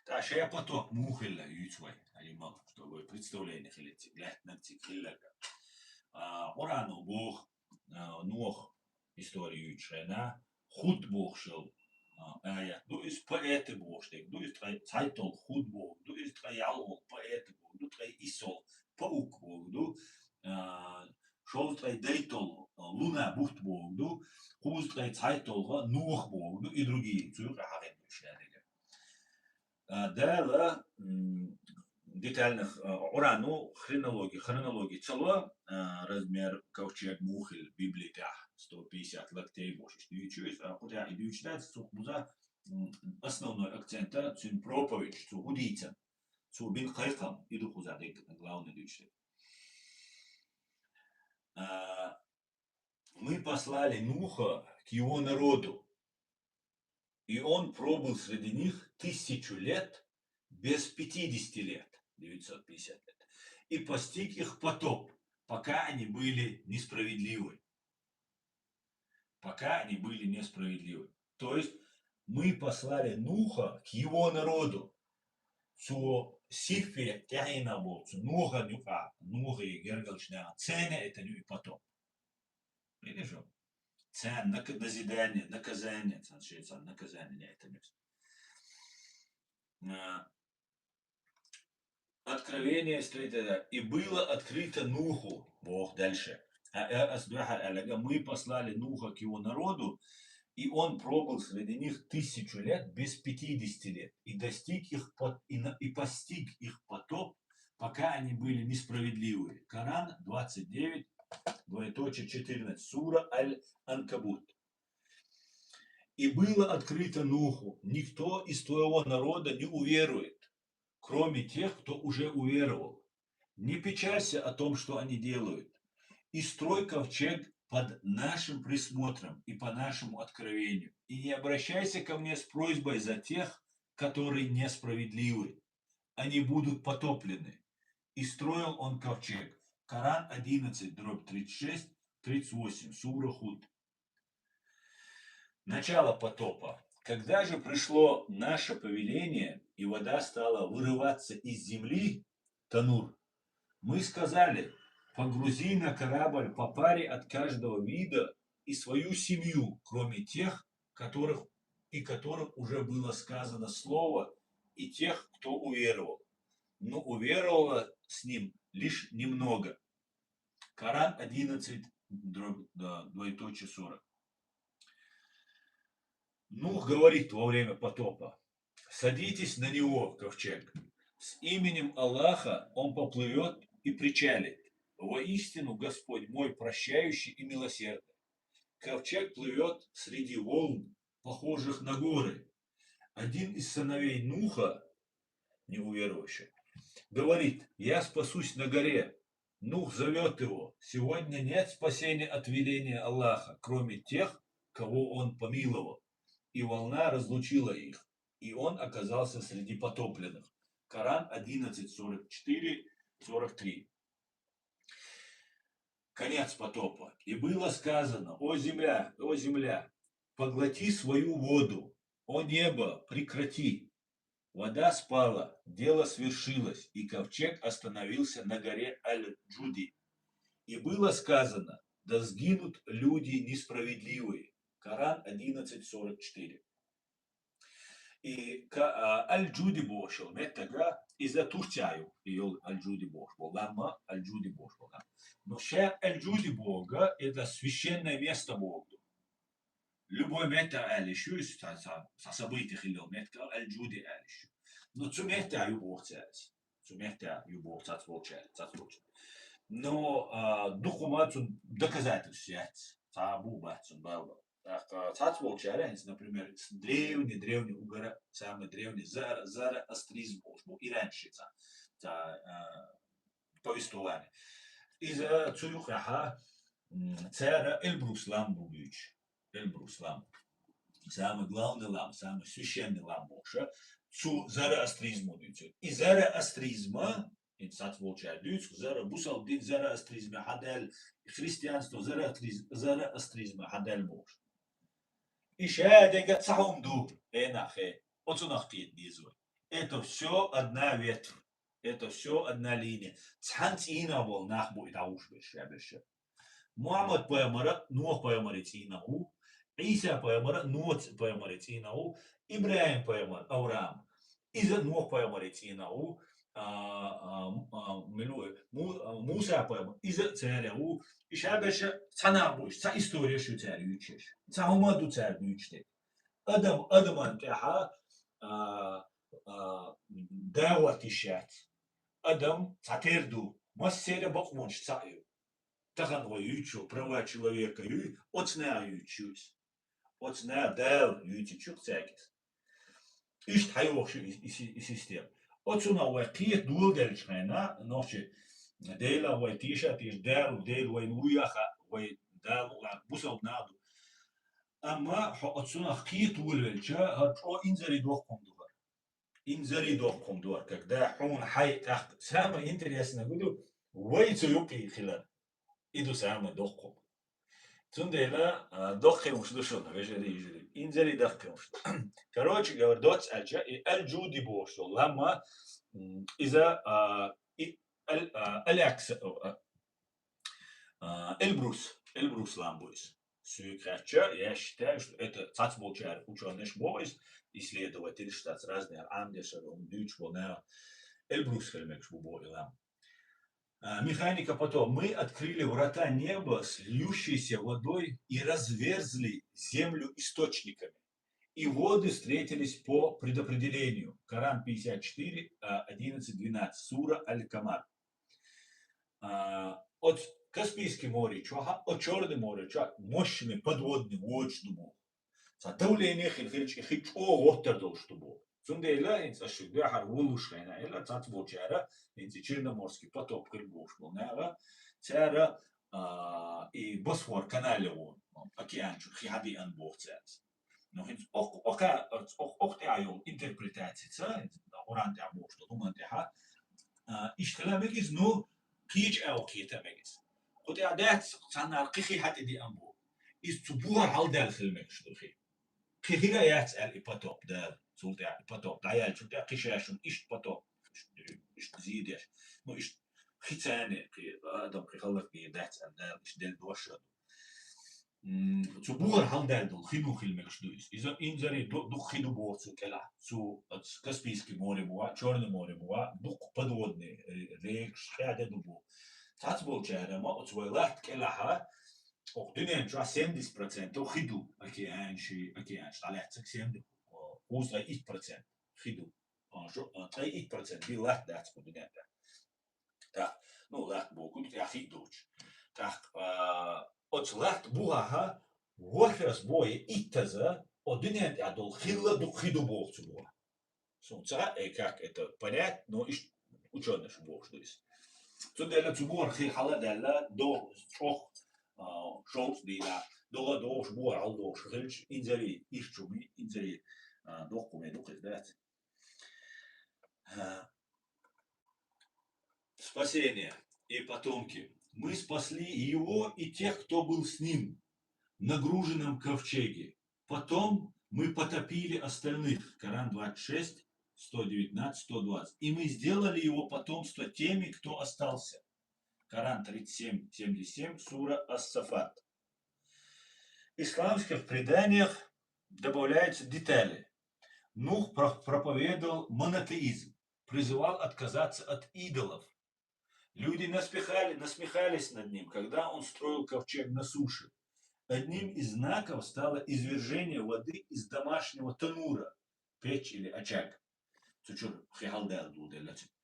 ТӀаккха шаьпа топ муха хилла юьйцу вай, али мал, чтобы представление хилица, лаьттанарца хилларга. А, Къуръано боху, а, Нох истори юьйцу шайна, Худ бохуш йолу, а, аят ду, иза поэты бохуш дерг ду, иза ткъе цхьайтталгӀа Худ боху ду, иза ткъе ялхолгӀа поэты боху ду, ткъе исолгӀа паук боху ду, а, шовзткъе дейтталгӀа, а, луна бутт боху ду, кхузткъе цхьайтталгӀа Нох боху ду, и другие, цу юкъа хьахийна ду шаьрга. А, Дала, м, детально, а, Къуръано хронологи, хронологи ца ло, а, размер ковчег муха хилла Библи тӀехь, сто пятьдесят локтей бохуш иштта дуьйцу иза, а, кху тӀехь и дуьйцу дац, цу буза, м, основной акцента, цуьнан проповедь, цо хӀун дийцина, цо бина кхайкхам, и ду кхуза дерг, главный дуьйцу дерг. А, Мы послали Нуха к его народу, и он пробыл среди них тысячу лет без пятидесяти лет, девятьсот пятьдесят лет, и постиг их потоп, пока они были несправедливы. Пока они были несправедливы. То есть мы послали Нуха к его народу. Цо сиффе тӀаьхьийна болу, цу Нухан юкъа, Нухе гергарчу наха, церан неӀийтина ю и потоп. Видишь? Царна нак-, назидание, наказание, царна шен царна наказание неӀийтина ю. А, Откровение, с третьего, да. И было открыто Нуху, боху дальше. А, а, ас дуьхьал аьлларг, мы послали Нуха к его народу, и он пробыл среди них тысячу лет без пятидесяти лет, и достиг их пот-, и на-, и постиг их потоп, пока они были несправедливы. Коран, двадцать девять, двоеточие, четырнадцать, сура Аль-Анкабут. И было открыто Нуху: никто из твоего народа не уверует, кроме тех, кто уже уверовал. Не печалься о том, что они делают, и строй ковчег под нашим присмотром и по нашему откровению, и не обращайся ко мне с просьбой за тех, которые несправедливы. Они будут потоплены. И строил он ковчег. Коран, одиннадцать, дробь тридцать шесть, тридцать восемь, сура Худ. Начало потопа. Когда же пришло наше повеление, и вода стала вырываться из земли, танур, мы сказали: погрузи на корабль по паре от каждого вида и свою семью, кроме тех, которых, и которым уже было сказано слово, и тех, кто уверовал. Но уверовало с ним лишь немного. Коран, одиннадцать, дробь, да, двоеточие, сорок. Нух говорит во время потопа: садитесь на него, ковчег. С именем Аллаха он поплывет и причалит. Воистину Господь мой прощающий и милосердный. Ковчег плывет среди волн, похожих на горы. Один из сыновей Нуха, неуверующих, говорит: я спасусь на горе. Нух зовёт его: сегодня нет спасения от веления Аллаха, кроме тех, кого он помиловал. И волна разлучила их, и он оказался среди потопленных. Коран, одиннадцать, сорок четыре, сорок три. Конец потопа. И было сказано: о земля, о земля, поглоти свою воду, о небо, прекрати. Вода спала, дело свершилось, и ковчег остановился на горе Аль-Джуди. И было сказано: да сгинут люди несправедливые. Коран, одиннадцать, сорок четыре. И ка-, а, Аль-Джуди бохуш йолу меттиг, иза Турция ю, и йолу Аль-Джуди бохуш болу лам, Аль-Джуди бохуш болу лам. Но ша Аль-Джуди боху, это священное место боху. Любой меттиг аьлла йиш ю, иза ца, ца, ца событие хилла йолу меттиг Аль-Джуди аьлла йиш ю. Но цу меттехь ю боху цара иза. Цу меттехь ю боху цац волчара, цац волчара. Но, а, дукха ма цунна доказательств яц. Цхьа а бу бац цунна бала. ТӀаккха цац волчара, хӀинца, например, с-, древний, древний угара, самый древний зара-, зороастризм олуш бу, иранчий цхьа, цхьа, а, повествование. Иза цу юкъахь, м, цара Эльбрус лам бу дуьйцуш. Эльбрус лам. Самый главный лам, самый священный лам бохуш, цу зороастризмо дуьйцуш. И зороастризма ХӀинца сац болчаьрга дуьйцу, зара, бусалба дин зороастризме хьадаьлла, христианство зороастриз-, зороастризме хьадаьлла бохуш. И шадерг а цхьа хӀума ду, э, нах, э, оцунах кхета деза вай. Это всё одна ветвь, это всё одна линия. Цхьана цӀийнах болу нах бу и дӀагӀуш берш, шаберш. Мухьаммад пайхамар а Нухь пайхамаран цӀийнах ву, Ӏийса пайхамар а Нухь пайхамаран цӀийнах ву, ИбрахӀим пайхамар, Авраам, иза Нухь пайхамаран цӀийнах ву, а, а, а, мила ву, Му-, а, Муса пайхамар, иза а царех ву. И шаберш цхьа нах бу уьш, цхьа история ю цара юьйцуш. Цхьа хӀума ду цара дуьйцуш дерг. Адам, Адаман тӀаьхьа, а, а, дагӀот йиш яц. Адам цхьатера ду, массеран а бакъонаш цхьаъ ю. Тахана вай юьйцучу права человека юй, оцу наха юьйцуш ю иза. Оцу наха Дала юьйцуш ю-кх цаьрга иза. Иштта хьайогӀуш ю и, и си-, и система. Оцунах вай кхета доладелча хенахь, нохчий, Дела вай теша а теша, Дала, Дела вайна вуй а хаьа, вай Дала ву а, бусалба нах ду. Амма хьо оцунах кхета волавелча, хӀара чӀогӀа инзаре доккха хӀума ду хӀара. Инзаре доккха хӀума ду хӀара, когда хьуна хьайн тӀаккха самое интересное хӀун ду, вай цу юкъе хилар. И ду самое доккха хӀума. Цундела, а, доккхий хӀумаш ду шуна, вежарий, йижарий. Инзаре доккхий хӀумаш ду. Короче говоря, доцца аьлча, и Аль-Джуди бохуш долу лам, м, иза, а, и, Аль-, а, Алякс, а, а, Эльбрус, Эльбрус лам бу иза. Соьга хаьттича, я считаю, что это цхьацца болчара учёныш боху иза, исследователь, штатс разные, Ӏамадеш, хӀума дуьйцуш болу нах, Эльбрус хила мегаш бу боху и лам. А, механика потопа. Мы открыли врата неба с льющейся водой и разверзли землю источниками. И воды встретились по предопределению. Коран пятьдесят четыре, а, одиннадцать, двенадцать, сура Аль-Камар. А, оцу Каспийский море чохь а, оцу Чёрный море чохь а мощный подводный водаш ду боху. Цхьа давление хила хилча, и хи чӀогӀа гӀоттар долуш ду боху. Цундела хӀинца аша шуьга дуьххьара вуллуш хенахь, элла цхьацца болчара, хӀинца и Черноморский потоп хир бохуш болу наха, цара, а, и Босфор канале вон, океан чу хи хьадиъан боху цаьрца. Ну, хӀинца окх-, окха-, окх-, окх тӀехь йолу интерпретацица, хӀинца Къуръан тӀехь бохуш долу хӀуман тӀехь, а, иштта хила мегиз, ну, кхечу агӀо кхета мегиз. Кху тӀехь дац, цхьаннара кхин хи хьатӀедиъан бу. Иза цу бухара хьалдаьлла хила мегаш ду хи. Кхин хира яц аьлла и потоп Дала. Цул тӀехь и потоп дӀаяьллачул тӀехь кхин шаьшшинна иштта потоп, иштта зийдеш. Ну, иштта хи царна, кхин адам кхин хӀаллакдийр дац аьлла Дала, иштта делла дош а ду. М, цу бухара хьалдаьлла долу хи ду хила мегаш ду иза. Иза инзаре ду-, дукха хи ду боху цу кӀелахь. Цу, оцу Каспийский море бу а, Чёрный море бу а, дукха подводный ре-, рекаш, хьаде ду боху. Цхьацца болчара ма оцу вай латта кӀелахьа, окху дуьнен чохь семьдесят процентов хи ду, океанаш, океанаш, дӀалаьцнарг семьдесят, о, кхузткъе итт процент хи ду. А, шо-, а, ткъе итт процент бен латта дац кху дуьнен тӀехь. ТӀаккха, ну, латта боху, тӀехь хи доцуш. ТӀаккха, а, оцу латта бухахьа, ворхӀазза боху, иттазза, о дуьнен тӀехь долу хилла дукха хи ду боху цу бухахь. Суна ца хаьа, э, как это понять, но иштта учёныш бохуш ду иза. Цундела цу бухара хи хьала а даьлла, догӀу чӀогӀа, а, шовзткъа дийнахь, догӀа догӀуш, бухара хьала догӀуш хилча, инзаре ирчу хӀума, инзаре, а, доккха хӀума ду-кх иза, дац? А, спасение и потомки. Мы спасли его и тех, кто был с ним, на груженном ковчеге. Потом мы потопили остальных. Коран двадцать шесть, сто девятнадцать, сто двадцать. И мы сделали его потомство теми, кто остался. Коран тридцать семь, семьдесят семь, сура Ас-Саффат. В исламских преданиях добавляются детали. Нух про-, проповедовал монотеизм, призывал отказаться от идолов. Люди насмехали-, насмехались над ним, когда он строил ковчег на суше. Одним из знаков стало извержение воды из домашнего танура, печь или очаг. Цу чуьра хи хьалдаьлла доладелла цуьнан.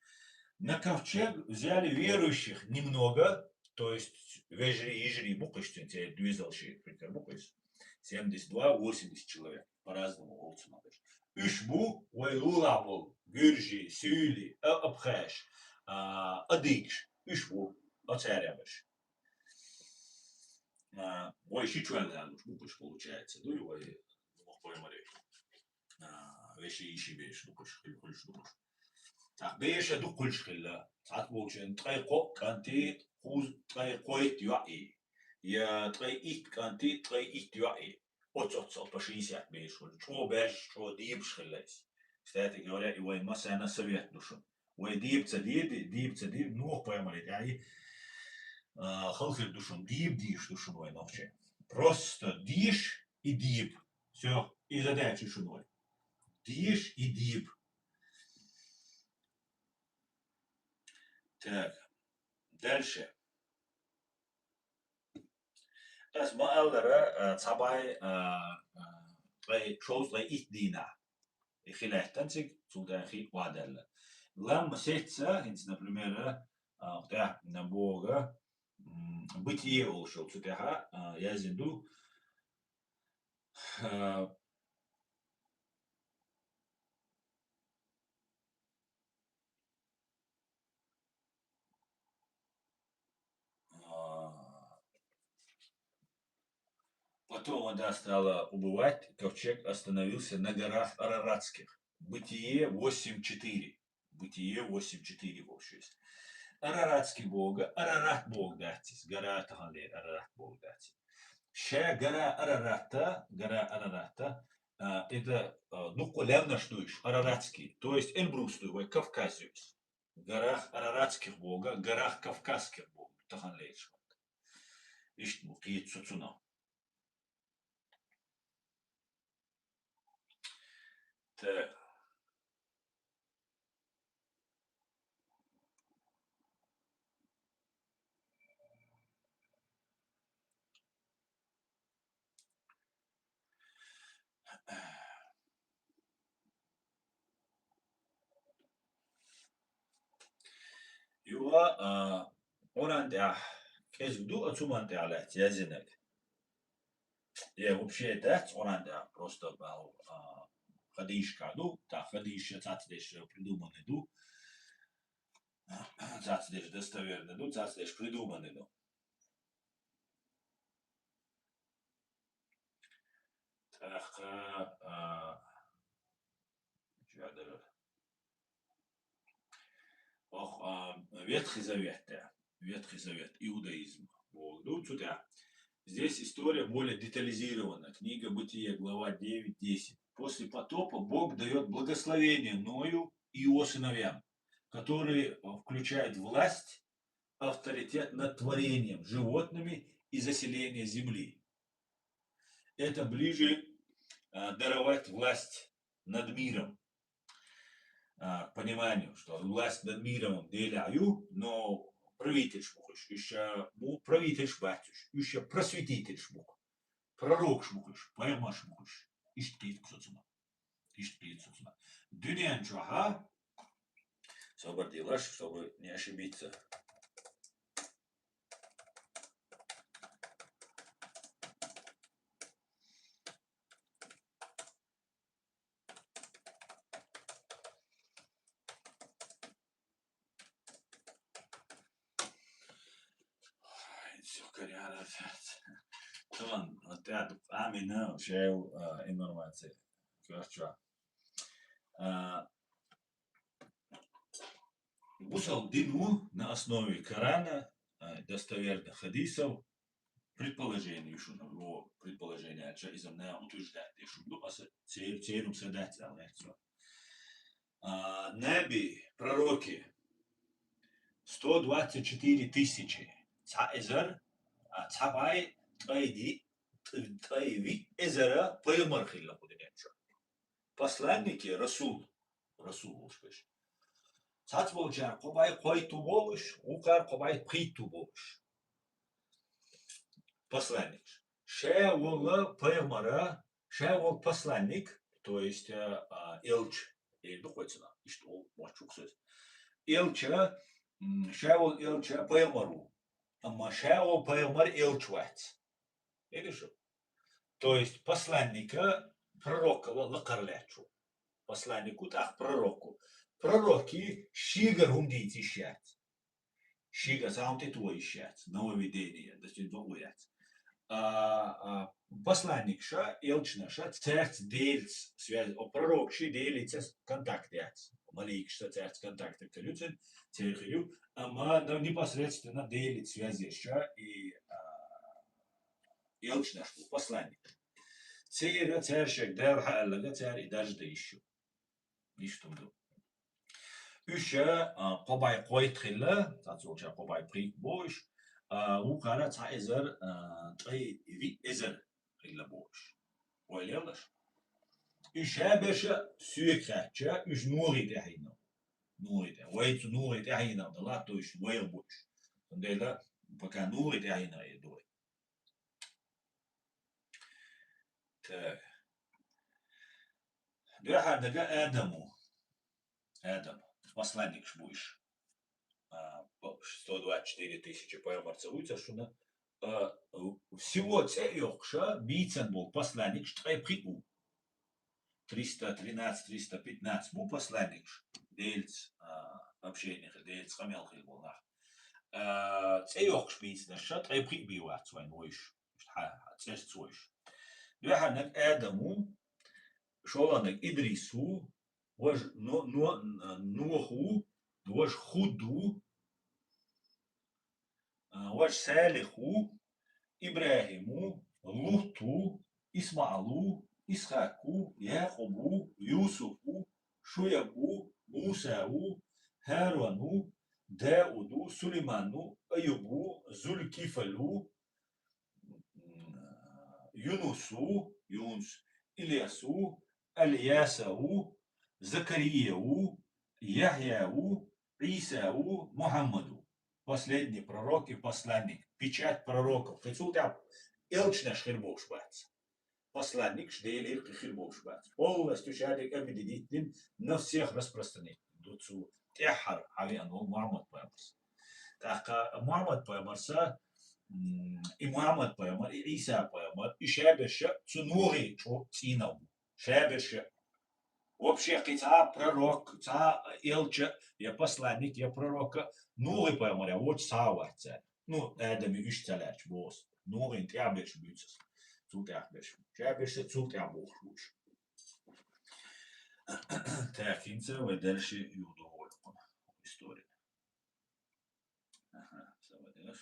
На ковчег взяли верующих немного, то есть вежарий, йижарий бу-кх уьш цуьнан, церан доьзалш, пример, бу-кх уьш. Семьдесят два, восемьдесят человек, по-разному олу цунах берш. Уьш бу вай лулахь болу гуьржий, суьйлий, а-, абхазаш, а, адыгаш, уьш бу, оцара берш. А, вай шичоьнна лелош бу-кх уьш, получается, дуй вай, ну, поймаре. А, вешин, йишин берш ду-кх уьш, хуьлуш ду-кх уьш. ТӀаккха бераш дукха хуьлуш хилла. Цхьацца болчарна ткъе кхоъ кӀанти, кхузткъе кхойтта йоӀи, я ткъе итт кӀанти, ткъе итт йоӀи. Оццул по шестьдесят бераш хуьлу. ЧӀогӀа баьржаш, чӀогӀа дебаш хилла иза. Кстати говоря, и вайн массарна совет ду шуна. Вай деба ца деди, деба ца деди, Нухь пайхамаре тӀехь, а, хала хир ду шуна, деба дезаш ду шуна вай нохчий. Просто деша и деба. Всё, и задача шуна вай. Деша и деба. Так, дальше. Ас ма-аллара, а, цхьа бӀай, а, а, ткъе, шовзткъе итт дийнахь. И хи лаьттан цига, цул тӀаьхьа хи охьадаьлла. Ламма сецца, хӀинца, например, а, тӀехь боху, м, Бытие олуш йолу цу тӀехь, а, яздина ду. А, А, Потом вода стала убывать, ковчег остановился на горах Араратских. Бытие восемь четыре. Бытие восемь четыре, в общем. Араратский бога, Арарат бога дац иза, гора таханлера Арарат бога дац иза. Ша гора Араратта, гора Араратта, а, это, а, дуккха лаьмнаш ду уьш, Араратский, то есть Эльбрус ду, вай Кавказ ю иза. Горах Араратских бога, горах Кавказских бога, таханлерчу ваккха. Иштта бу кхеташ цунах. Так. Юха, а, Къуръан тӀехь кӀезиг ду оцу хӀуманна тӀехь лаьцна яздинарг. Я вообще дац Къуръан тӀехь, просто баху, а, хадийшка ду, та хадийша цацдеш придуманный ду, цацдеш достоверный ду, цацдеш придуманный ду. ТӀаккха, а, чу я дара? Ох, а, Ветхий Завет, да. Ветхий Завет, иудаизм. Вот. Ну, цу тӀехь. Здесь история более детализирована. Книга Бытие, глава девять-десять. После потопа Бог даёт благословение Ною и его сыновьям, которые, а, включают власть, авторитет над творением, животными и заселение земли. Это ближе, а, даровать власть над миром, а, к пониманию, что власть над миром Делан ю, но правительш бу уьш, уьш, а, бу правительш бац уьш, уьш просветительш бу, пророкш бу уьш, пайхамарш бу уьш. Иштта кхеташ цунах. Иштта кхеташ цунах. Дуьнен чохь, собар делаш, чтобы не ошибиться. Ой, всё, короче, опять. Tamam, вот я тут, а, именно, шел, а, информация. Короче, а, бусалба дин ву на основе Корана, а, достоверных хадисов, предположение шуна, во предположение аьлча, иза нахана утверждать деш ду, аса цер-, церум са дац аьлла гӀерташ. А, наби, пророки, сто двадцать четыре тысячи, цхьа эзар, а, цхьа бӀай ткъе ди-, ткъе виъ эзара пайхамар хилла кху дуьнен чу. Посланники, расул, расул волуш берш. Цхьацца болчара кхо бӀай кхойтта ву бохуш, вукхара кхо бӀай пхийтта ву бохуш. Посланникаш. Ша волу пайхамара, ша волу посланник, то есть, а, а, элча, эр ду кхо цунах, иштта олу, мочу кхуьссуш. Элча, м, ша волу элча пайхамар ву, амма ша волу пайхамар элча вац. Видишь? То есть посланника пророкала лакхара лаьтташ ву. Посланнику тӀаккха пророку. Пророки шегара хӀума дийца йиш яц. Шегара цхьа хӀума тӀетоха йиш яц. Нововведение, дашин бакъо яц. а, а, посланникаша, элчанаша, цаьрца Делаца связь, о, пророкаши Делаца контакт яц. Малейкашца цаьрца контакт хилла ю церан, церан хилла ю, амма да непосредственно Делаца связь еш и, а, элчанаш бу, посланник. Церан, цаьршега Дала хьааьлларг, цар и даржа дан йиш ю. Иштта ду. Уьш, а, кхо бӀай кхойтта хилла, цхьацца волча кхо бӀай пхийтта бу уьш, а, вукхара цхьа эзар, а, ткъе виъ эзар хилла бу уьш. Вай лелаш. Уьш шаберш соьга хаьттача, уьш НухӀи тӀехьийна. НухӀи тӀе. Вай цу НухӀи тӀехьийна да латта уьш, вайх бу уьш. Цундела пока НухӀи тӀехьийна ду вай. Так. Дуьххьара дага Адам ву. Адам. Посланникаш бу уьш. А, по-, сто двадцать четыре тысячи пайхамар ца вуьйцуш шуна. А, всего цӀе йоккхуш бийцан болу посланникаш ткъе пхиъ бу. Триста тринадцать, триста пятнадцать бу посланникаш. Делаца, а, общение, Делаца къамел хилла болу нах. А, цӀе йоккхуш бийцинарш ткъе пхиъ бен вац вайна вайш. Хьа, хьа, цӀерца вайш. Дуьххьарниг Адам ву, шолгӀаниг Идрис ву, важа Но-, Но-, Нох ву, важа Худ ву, а, важа Салих ву, ИбрахӀим ву, Лут ву, ИсмаӀал ву, Исхьакъ ву, Якъуб ву, Юсуп ву, Шуайб ву, Муса ву, ХӀарун ву, Дауд ву, Сулайман ву, Аюб ву, Зулкифл ву, Юнус ву, Юнус, Ильяс ву, Альяса ву, Закария ву, Яхья ву, Ӏийса ву, Мухьаммад ву. Последний пророк и посланник, печать пророков. Кхин цул тӀаьхьа элчанаш хир болуш бац. Посланникаш Делера кхин хир болуш бац. Полностью шадерг объединить дина, на всех распространить ду цу тӀаьххьара хьавеана волу Мухьаммад пайхамарс. ТӀаккха Мухьаммад пайхамарса, м, и Мухьаммад пайхамар, и Ӏийса пайхамар, и шаберш цу НухӀи чӀу цӀийнал бу. Шаберш. Вообще, кхин цхьа а пророк, цхьа а элча, я посланник, я пророка, НухӀи пайхамар, я вочу цхьа а вац цаьрга. Ну, Адами уьш ца лаьрча боху ас. НухӀин тӀаьхьаберш буьйцу ас. Цул тӀаьхьаберш. Шаберш цул тӀаьхьа бохуш бу уьш. Так, хӀинца вай дальше юха догӀу вай кхунна история. Аха, савадеш.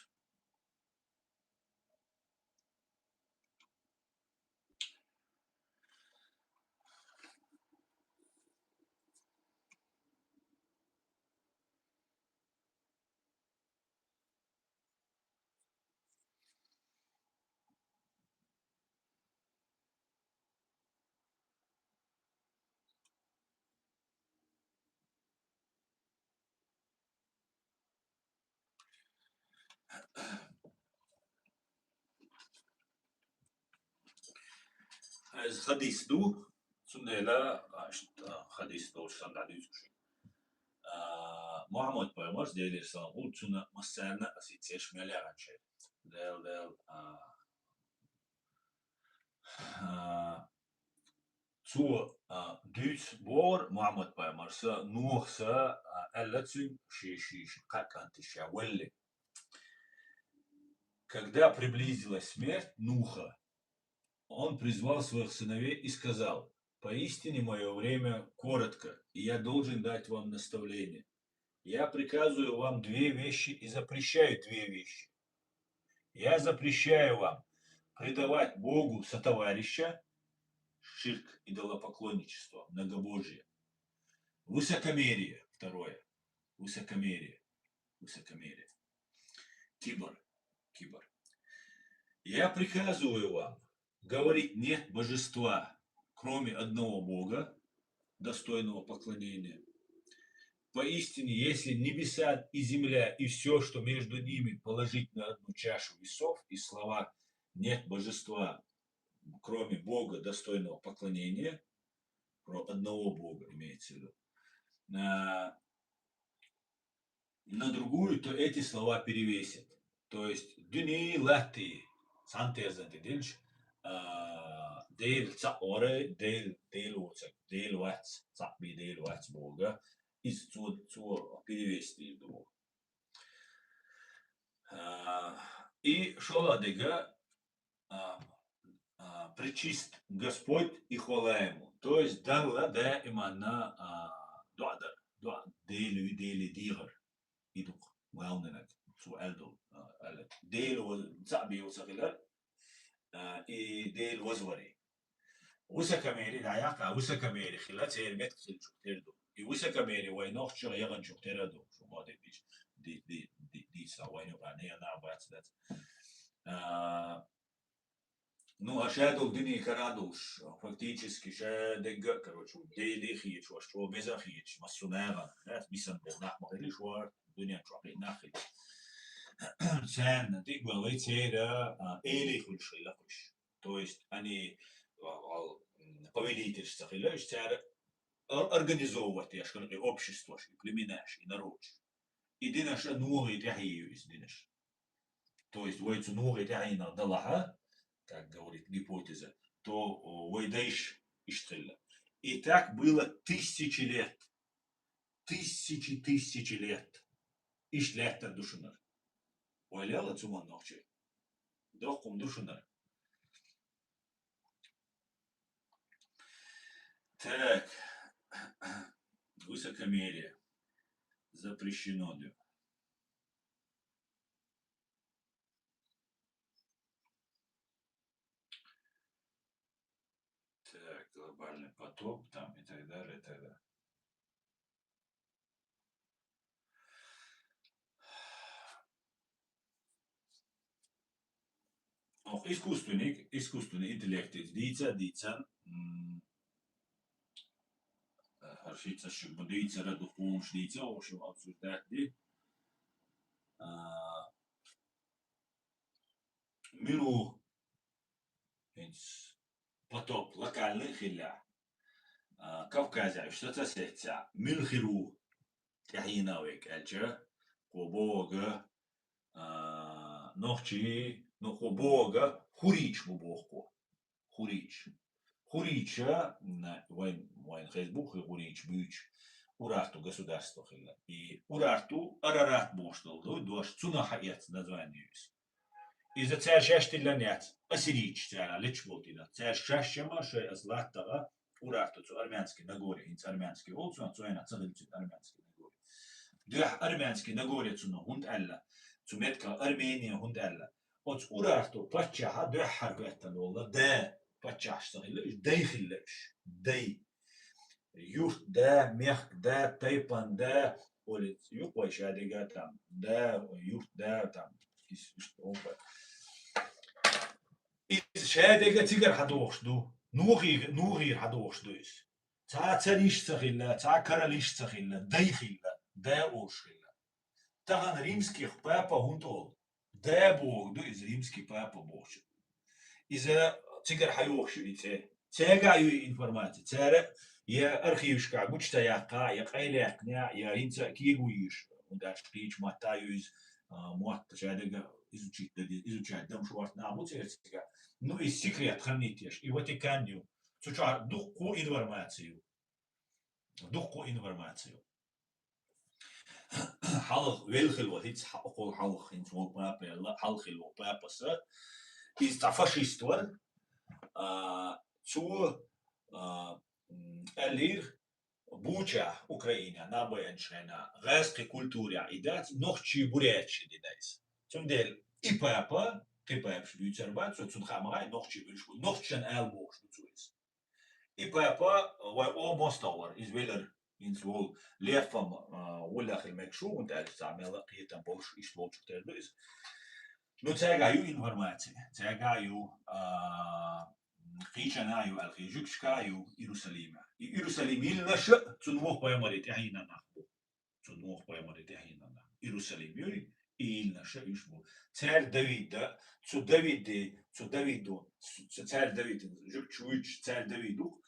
Иза хадис ду, цундела, а, ш-, а, хадис долуш санна дӀадуьйцуш. А, Мухьаммад пайхамарс, Делера салам хуьлда цунна, массарна а сиццеш мел яханча. Дел, дел, а, а, Цо, а, дуьйцу бохура Мухьаммад пайхамарса, Нухса, а, аьлла цуьнга ши, ши, ши кхаъ кӀант ша валле. Когда приблизилась смерть Нуха, он призвал своих сыновей и сказал: «Поистине моё время коротко, и я должен дать вам наставление. Я приказываю вам две вещи и запрещаю две вещи. Я запрещаю вам предавать Богу сотоварища, ширк, идолопоклонничество, многобожие. Высокомерие, второе. Высокомерие. Высокомерие. Кибр. Кибр. Я приказываю вам говорить: нет божества, кроме одного Бога, достойного поклонения. Поистине, если небеса и земля и всё, что между ними, положить на одну чашу весов, и слова: нет божества, кроме Бога, достойного поклонения, про одного Бога имеется в виду, а, на другую, то эти слова перевесят». То есть дуьненан, латтанан цхьаьна терзан тӀе делча, а, Дела цхьаъ вара, Дела, Дела воцург, Дела вац, цхьаъ бен Дела вац бохург, иза цо, цо перевесить дийр ду. А, и шолгӀа дерг, Пречист Господь и хвала Ему. То есть Далла даиманна, а, доӀа дар, доӀа Дела, Дела дегӀар. И ду-кх главный наг, цо аьлла долу, а, аьлла. Дела ва-, цхьаъ бен ца хилар, а, и Дела вазваре. Высокомерие, дӀаяккха, высокомерие хила, церан меттиг хилчух тера ду. И высокомерие вай нохча яханчух тера ду, шу ма дийцича, ди-, ди-, ди-, дийца вайна юкъа, не, нах бац, дац. А, ну, а ша долу дуьне кара а долуш, фактически ша дегга а, короче, Деле а хеташ, ваша чӀогӀа беза а хеташ, массо а нахана, э, бисан болу нах ма хилла шу, дуьнен чохь кхин нах хилла. Царна тӀе а валай, церан, а, элий хуьлуш хилла кхуьш. То есть они, а, а, м, повелительш ца хилла, уьш цара ор-, организовывать деш хилла и обществош, и племенаш, и народш. И динаш а ногӀе тӀаьхье ю иза динаш. То есть вай цу ногӀе тӀаьхьенах далахь, как говорит гипотеза, то, о, вай дайша иштта хилла. И так было тысячи лет. Тысячи, тысячи лет. Иштта лаьттар ду шуна. Вай лела цу ма нохчий. Доккхум ду шуна. Так. Высокомерие. Запрещено, да. Так, глобальный потоп там и так далее, и так далее. Ох, искусственный, искусственный интеллект дийца, дийца, м, хӀара шица шу бу дийцара, духкумаш дийца, в общем, обсуждать ди. А, муьлха хӀинца потоп локальный хилла, а, Кавказехь, уьш саца сеццехь, муьлха хир ву тӀаьхьенах вега аьлча, кхо бога, а, нохчий, ну, кхо бога хурийча бу боху кхо. Хурийча. Хурийча, м, вайн, вайн хеза бу хи хурийча буьйча, Урарту государство хилла. И Урарту Арарат бохуш долу ду, дош цунах хьаэцна название ю иза. Иза цара шаьш тиллан яц, ассирийча цара лечу болу тина. Цара шаьш чама шай ас латтагӀа Урарту цу армянский Нагорье, хӀинца армянский олу цунах, цу хенахь ца хилла цуьнан армянский Нагорье. Дуьхьа армянский Нагорье цунах хӀунда аьлла, цу меттигах Армения хӀунда аьлла. Оцу Урарту паччахьа дуьххьара хӀоьттина волу да, паччахьаш ца хилла уьш, дай хилла уьш. Дай. Юрт да, мехк да, тайпан да, олу ю-кх вай ша дегга там, да, юрт да, там, иза иштта олу вай. Иза ша дегга цигара хьадохуш ду, нохий-, нохийра хьадохуш ду иза. Цхьа цариш ца хилла, цхьа каралиш ца хилла, дай хилла, да олуш хилла. Тахана римских папа хӀунда олу? Да боху ду иза, римский папа бохучу. Иза цигара хьайохуш ю и цӀе. Цаьргахь ю и информация. Цара я архивашкахь гучу ца яккха, я къайлаьккхинехь, я хӀинца а кегийша, хӀунда аьлча кхечу матта ю иза, а, мотт ша дерг изучить дан, изучать дан шорта нах бу церан цигахь. Ну, иза секрет хранить еш, и Ватикан ю. Цу чохь дуккха информация ю. Дуккха информация ю. Хьалха велла хилла вара, хӀинца хьа-, окхул хьалха хӀинца волу папа аьлла, хьалха хилла волу папас. Иза цхьа фашист вара. А, цо, а, м, аьллера, Бучахь, Украинехь, наб айанчу хенахь, гӀазкхийн культурехь и дац, нохчий бурятчий дина иза. Цундела и папа, кхин папаш буьйцур бац, цо цунна хаа ма хаьа, нохчий буьлуш бу, нохчашна ала бохуш ду цо иза. И папа вай о мостагӀа вара, иза велара, хӀинца волу Лефом, а, гӀуллехь хила мегаш ву, хӀунда аьлча цхьа мелла а кхетам болуш, иштта волчух тера ду иза. Ну, цаьргахь ю информация, цаьргахь ю, а, кхечанхьа ю аьлла, жуьгташкахь ю Иерусалимехь. И Иерусалим йиллинарш а цу Нохь-пайхамаре тӀаьхьенан нах бу. Цу Нохь-пайхамаре тӀаьхьенан нах. Иерусалим юй, и йиллинарш а уьш бу. Цаьрга Давида, цу Давиде, цу Давиду, цу, цу цаьрга Давида, жуьгташ вуьйцуш цаьрга Давид ву-кх.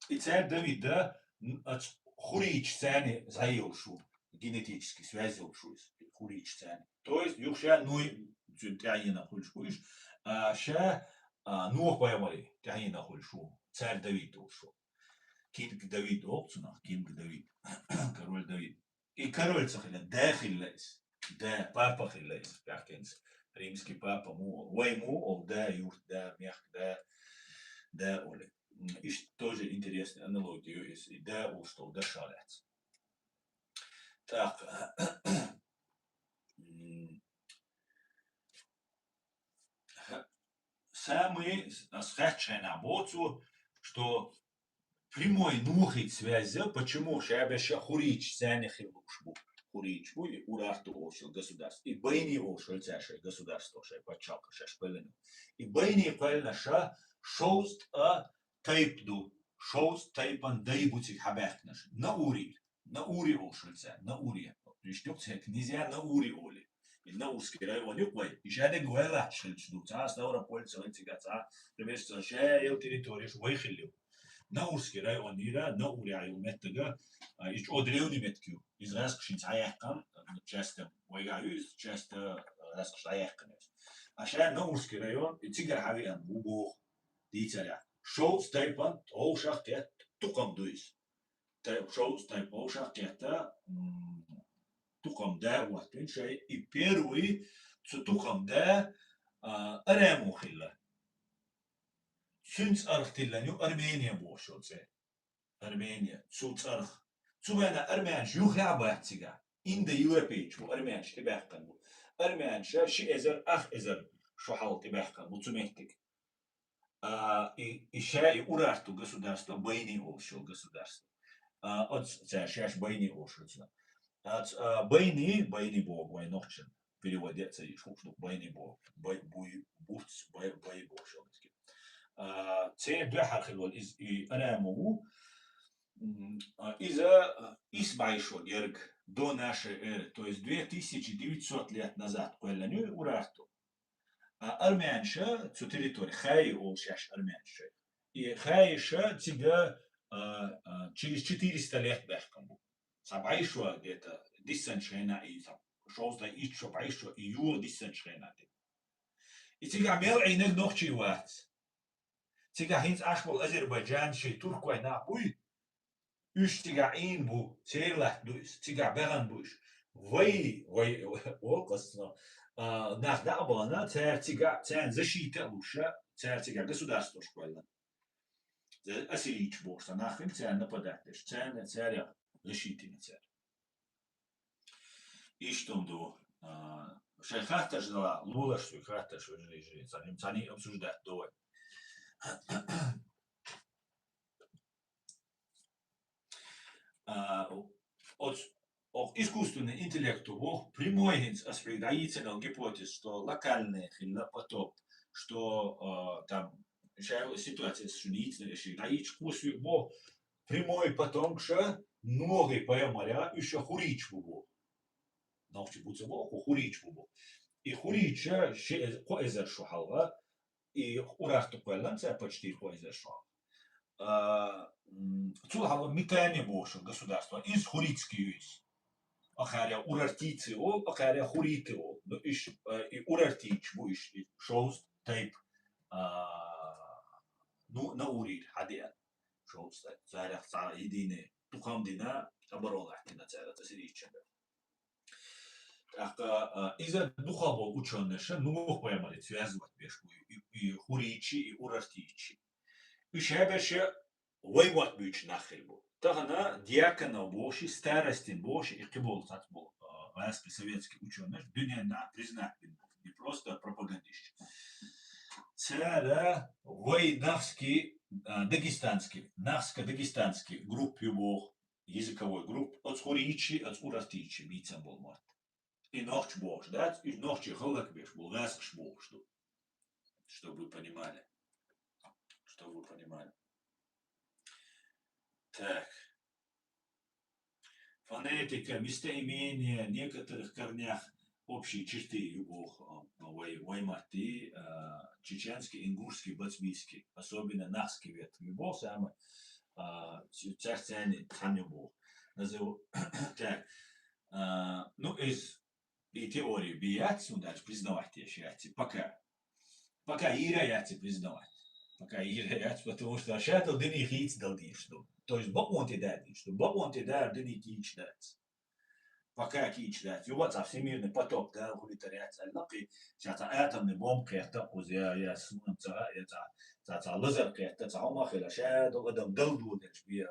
И цаьрга Давида, м, оцу хурийчаца цхьаьна зӀе йолуш ву, генетически связь йолуш ву иза, хурийчаца цхьаьна. То есть, юха ша Нохь, цуьнан тӀаьхьенан хуьлуш бу уьш, а, ша, а, Нохь-пайхамаре тӀаьхьенан хуьлуш ву, цаьрга Давид волуш ву. Кинг Давид олу цунах, Кинг Давид, король Давид. И король ца хилла, да хилла иза. Да, папа хилла иза, баьхкинца. Римский папа муха олу. Вай муха олу, да, юрт да, мехк да. да оле. М, иштта тоже интересная аналогия ю иза, и да олуш долу дашах лаьцна. ТӀаккха, м, самый, ас хаьттачу хенахь боху цо, что прямой нохи связь, почему ша беша хурийча царна хир лууш бу. Хурийча бу, и Урарту олуш йолу государство, и байни олуш йолу цара шайн государство, шайн пачхьалкх шаьш кхоьллина. И байни кхоьллина ша шовзткъа тайп ду, шовзткъа тайпан дай бу цига хьабаьхкинарш. Наури, Наури олуш йолу цара, Наури. Иштта юкъ церг низя Наури олий. И Наурский район юкъ вай. И ша дерг вай лахьча хилча ду. Цхьа Ставрополь ца хилча, цигахь цхьа, примерно, цхьа ша йолу территорияш вай хилла. Наурский район йира, Наури йолу меттага, а, и чӀогӀа древний меттиг ю. Иза гӀазкхашна цхьа яьккхина, часто вайгахь ю иза, часто гӀазкхаша дӀаяьккхина иза. А ша Наурский район, и цигара хьавеана ву боху дийцарехь. Шовзткъа тайпан тӀе вовшах кхетта тукхам ду иза. Тай-, шовзткъа тайпа вовшах кхетта, м, тукхам да а хӀоттийна шайн, и первый цу тукхам да, а, Арамо хилла. Цуьнан цӀарах тиллина ю Армения бохуш йолу цӀе. Армения, цу цӀарах. Цу вена армянаш юххе а бац цигахь. Индоевропейчу бу, армянаш тӀебаьхкина бу. Армянаша ши эзар, ах эзар шо хьалха тӀебаьхкина бу цу меттиг. А, и, и ша и Урарту государство, байни олуш йолу государство. А, оцу цара шаьш байни олуш йолу цара. А, ц-, а, байни, байни боху вай нохчан переводе а ца йиш, хӀуш ду, байни боху. Бай, буй, буц, бай, бай бохуш йолу меттиг. А, церан дуьххьара хилла волу иза и Арамо ву. М, а, иза, а, исбӀе шо герга до нашей эры, то есть две тысячи девятьсот лет назад кхоьллина ю Урарту. А армянаша цу территори, хаи олу шаьш армянаша. И хаиша цига, а, а, через четыреста лет баьхкина бу. Цхьа бӀе шо где-то диссанчу хенахь и, цхьа шовзткъа итт шо, бӀе шо и юха диссанчу хенахь де. И цигахь мел Ӏийнарг нохчий вац. Цигахь хӀинца Ӏаш болу азербайджанаший, туркой нах буй, уьш цигахь Ӏийна бу, церан латта ду иза, цигахь баьхна бу уьш. Вай, вай, вай, волкъасно, а, нах дӀа а бахана, цара цигахь, царна защита а луш, цара цигахь государствош кхоьллина. Ассирийчу бохуш, цхьа нах хилла царна нападать деш, царна, царех защитина цара. Иштта хӀума ду. А, шайн хаттарш дала, лолаш шайн хаттарш, вежарий, жи, царна, царна обсуждать до вай. А, оц-, ох, искусственный интеллект боху, прямой хӀинца ас хьоьга дӀайийцина гипотез, что локальный хилла потоп, что, а, там, ша ситуация шуна йийцина, аш дӀайийцича кхо соьга боху, прямой потомкаша Нохи пайхамаря, уьш ша хурийча бу боху. Нохчий бу ца боху, хурийча бу боху. И хурийча ши эз-, кхо эзар шо хьалха, и Урарту кхоьллина цара почти кхо эзар шо хьалха. А, м, цул хьалха Митани бохуш государство, иза хурийский ю иза. Ахаьря урартийцы олу, ахаьря хурийты олу. Ну, иш, э, и урартийча бу иш, и шовзткъа тайпа, а, ну, Наурийра хьадеана. Шовзткъа тайпа. Царах цхьа единый тукхам дина, оборона латтина цара, цхьа сирийча. ТӀаккха, а, иза дукхах болу учёныша Нух пайхамарица связывать беш бу, и, и хурийчи, и урартийчи. Уьш хьаберша вай мотт буьйцу нах хир бу. Тахана Дьяконов бохуш, Старостин бохуш, и кхиболу цхьацца болу, а, гӀазкхи советский учёныш, дуьненна признать бина болу. Не просто пропагандист. Цара вай нахский, а, дагестанский, нахско-дагестанский группа ю боху. Языковой группа, оцу хурийчи, оцу урартийчи бийцам болу мотт. И нохчи бохуш дац, и нохчи хӀаллакбеш болу гӀазкхаш бохуш ду. Чтобы вы понимали. Чтобы вы понимали. Так. Фонетика, местоимение, некоторых корнях общие черты ю боху, а, вай, вай матти, а, чеченский, ингушский, бацмийский, особенно нахский ветви ю боху, самый, а, ц-, царцани цхьаьна ю боху. Назов-, так, а, ну, из, и теория бий яц, ну, дальше признавать еш яц, пока. Пока йийр яц признавать. Пока йийр яц, потому что ша дала динан хийцадала дийш ду. То есть бакъонан тӀе дара дийш ду. Бакъонан тӀе дара динан кийча дац. Пока кийча дац. Юха цхьа всемирный потоп да, хулитар яц аьлла, кхы, ша цхьа атомный бомба кхетта кхуза, я, я сунам цхьа, я цхьа, цхьа, цхьа лазер кхетта, цхьа хӀума хила, ша ду адам дал ду деш, би, а,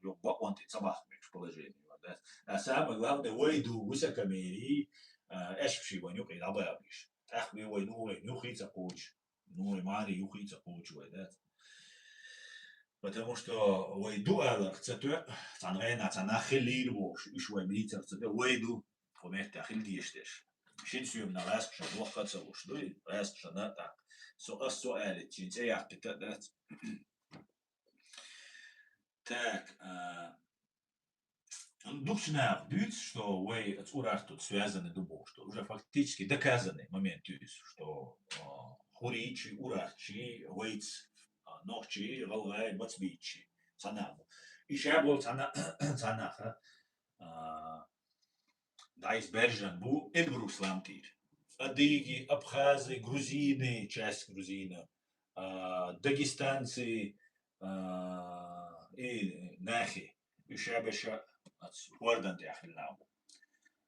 ю бакъонти ца бахмеш положение, да. А самое главное, вай ду высокомерие, а, эшпши ван юкъи дабабиш. ТӀаккха би вай ну вай нюхи ца куча. Ну, и мари юхи ца куча вай, да. Потому что вай ду алар ца ту, цан гайна, цан нахи лир бохш, иш вай бицар ца ту, вай ду, кометта хил диштеш. Шин сюм на ласк ша лохка ца луш, ду, ласк ша на так. Со ас со али, чин ца яхти та, да. Так, а, ну, духча нах дуц, что вай ц Урарту связаны ду бо, что уже фактически доказанный момент юц, что, а, хуричи, урарчи, вайц, а, нохчи, галгай, бацбичи, цана. И ша бол цана, цанаха, а, дайс бержан бу Эльбрус ламтир. Адыги, абхазы, грузины, часть грузина, а, дагестанцы, а, и нахи. Уьш беша ац хӀордан тӀехилла бу.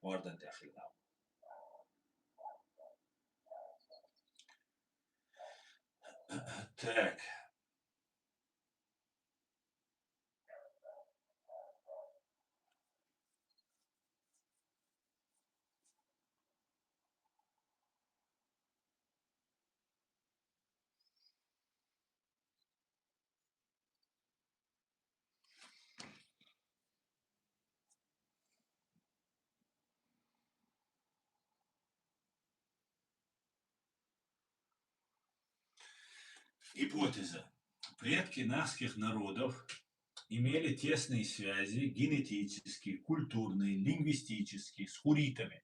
ХӀордан тӀехилла бу. Так. Гипотеза. Предки нахских народов имели тесные связи генетические, культурные, лингвистические с хуритами.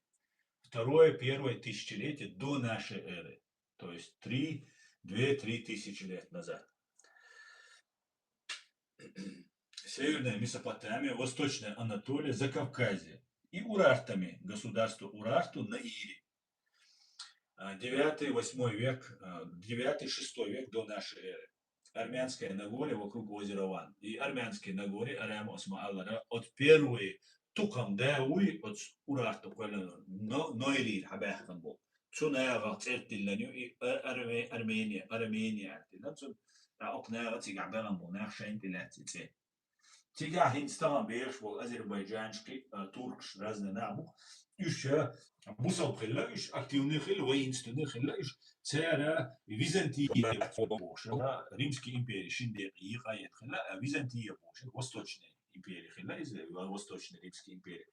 Второе, первое тысячелетие до нашей эры. То есть три, две-три тысячи лет назад. Северная Месопотамия, Восточная Анатолия, Закавказье. И урартами, государство Урарту на Ире. А, девятый, восьмой век, а, девятый, шестой век до нашей эры. Армянское Нагорье вокруг озера Ван. И армянское Нагорье, Арам Осма Аллара, от первой тукам да уй, от Урарту колено, но, нойрир хабахкан бол. Цу нагах цертилланю и Ар-, Арме-, Армения, Армения артиллан. Цу, а, ок нагах цига беган бол, нах шайн тилят ци. Цигахь хӀинца тахана бехаш болу азербайджанашкий, а, туркаш, разный нах бу. Уьш, а, бусалба хилла, уьш активный хилла, воинственный хилла, уьш цара Византия бохуш, а, Римский империя шин декъе йикъа ет хилла, а Византия бохуш, Восточная империя хилла, иза Восточная Римская империя.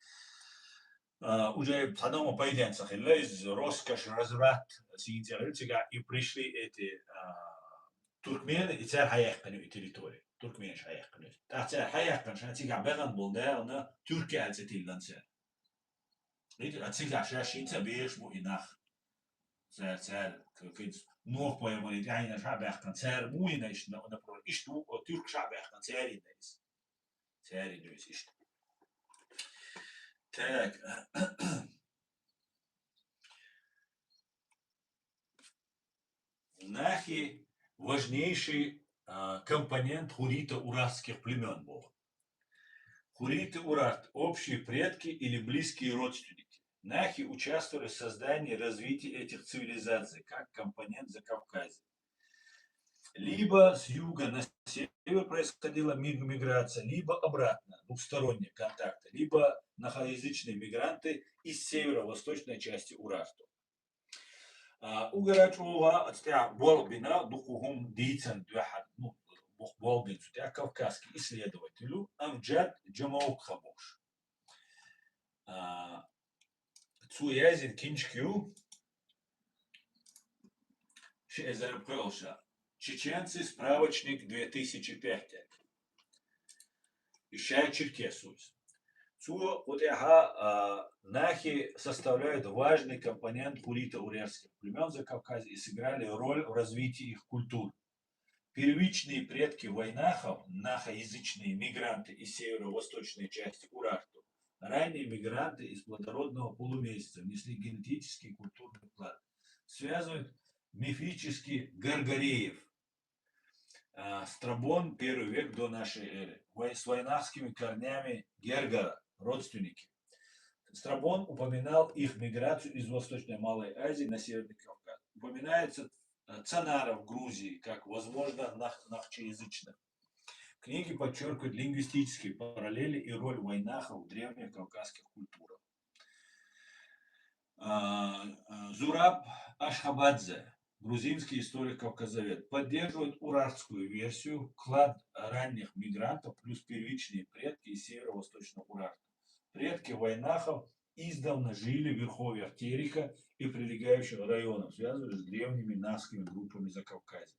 А, уже цхьа дома пайден ца хилла, иза роскошь, разврат, сийна цӀе хилла, цигахь и пришли эти, а, туркмены, и цара хьаяьккхина и территория. Туркменаш хьаяьккхина. ТӀаккха цара хьаяьккхина, ша цигахь беган болу дагӀана, Туркия аьлла цӀе тиллан цара. Видите, а цигахь ша шин ца бехаш бу и нах. Цара, цара, к-, кыц, Нух пайхамаре тӀаьхьенаш хьа баьккхина, цара муйна иштта, на-, например, иштта ву, о, туркаш хьа баьккхина, цара йина иза. Цара йина иза иштта. Так. Нахи важнейший, а, компонент хуррито-урартских племён был. Хурриты-урарт — общие предки или близкие родственники. Нахи участвовали в создании и развитии этих цивилизаций как компонент Закавказья. Либо с юга на север происходила ми-, миграция, либо обратно, двухсторонние контакты, либо нахаязычные мигранты из северо-восточной части Урарту. А, угара чӀогӀа оцу тӀехь болх бина, дукха хӀума дийцан дуьхьал, ну, бу-, болх бина цу тӀехь кавказский исследователь ву Амджад Джамаукха бохуш. А, цо яздина кинчка ю, ши эзар пхоьалгӀа ша. Чеченцы, справочник, две тысячи пять. И ша черкес ву иза. Цо кху тӀехьа, а, нахи составляют важный компонент хуррито-урартских племён Закавказья и сыграли роль в развитии их культур. Первичные предки вайнахов, нахоязычные мигранты из северо-восточной части Урарту, ранние мигранты из плодородного полумесяца, внесли генетический и культурный вклад. Связывают мифический Гаргареев, а, Страбон, первый век до нашей эры, вай-, с вайнахскими корнями Гергара, родственники. Страбон упоминал их миграцию из Восточной Малой Азии на Северный Кавказ. Упоминается э, цанаров Грузии как, возможно, нах- нахчеязычных. Книги подчеркивают лингвистические параллели и роль вайнахов в древних кавказских культурах. А, а, Зураб Ашхабадзе, грузинский историк, кавказовед, поддерживает урартскую версию, вклад ранних мигрантов плюс первичные предки из северо-восточного Урарта. Предки вайнахов издавна жили в верховьях Терека и прилегающих районов, связывались с древними нахскими группами Закавказья.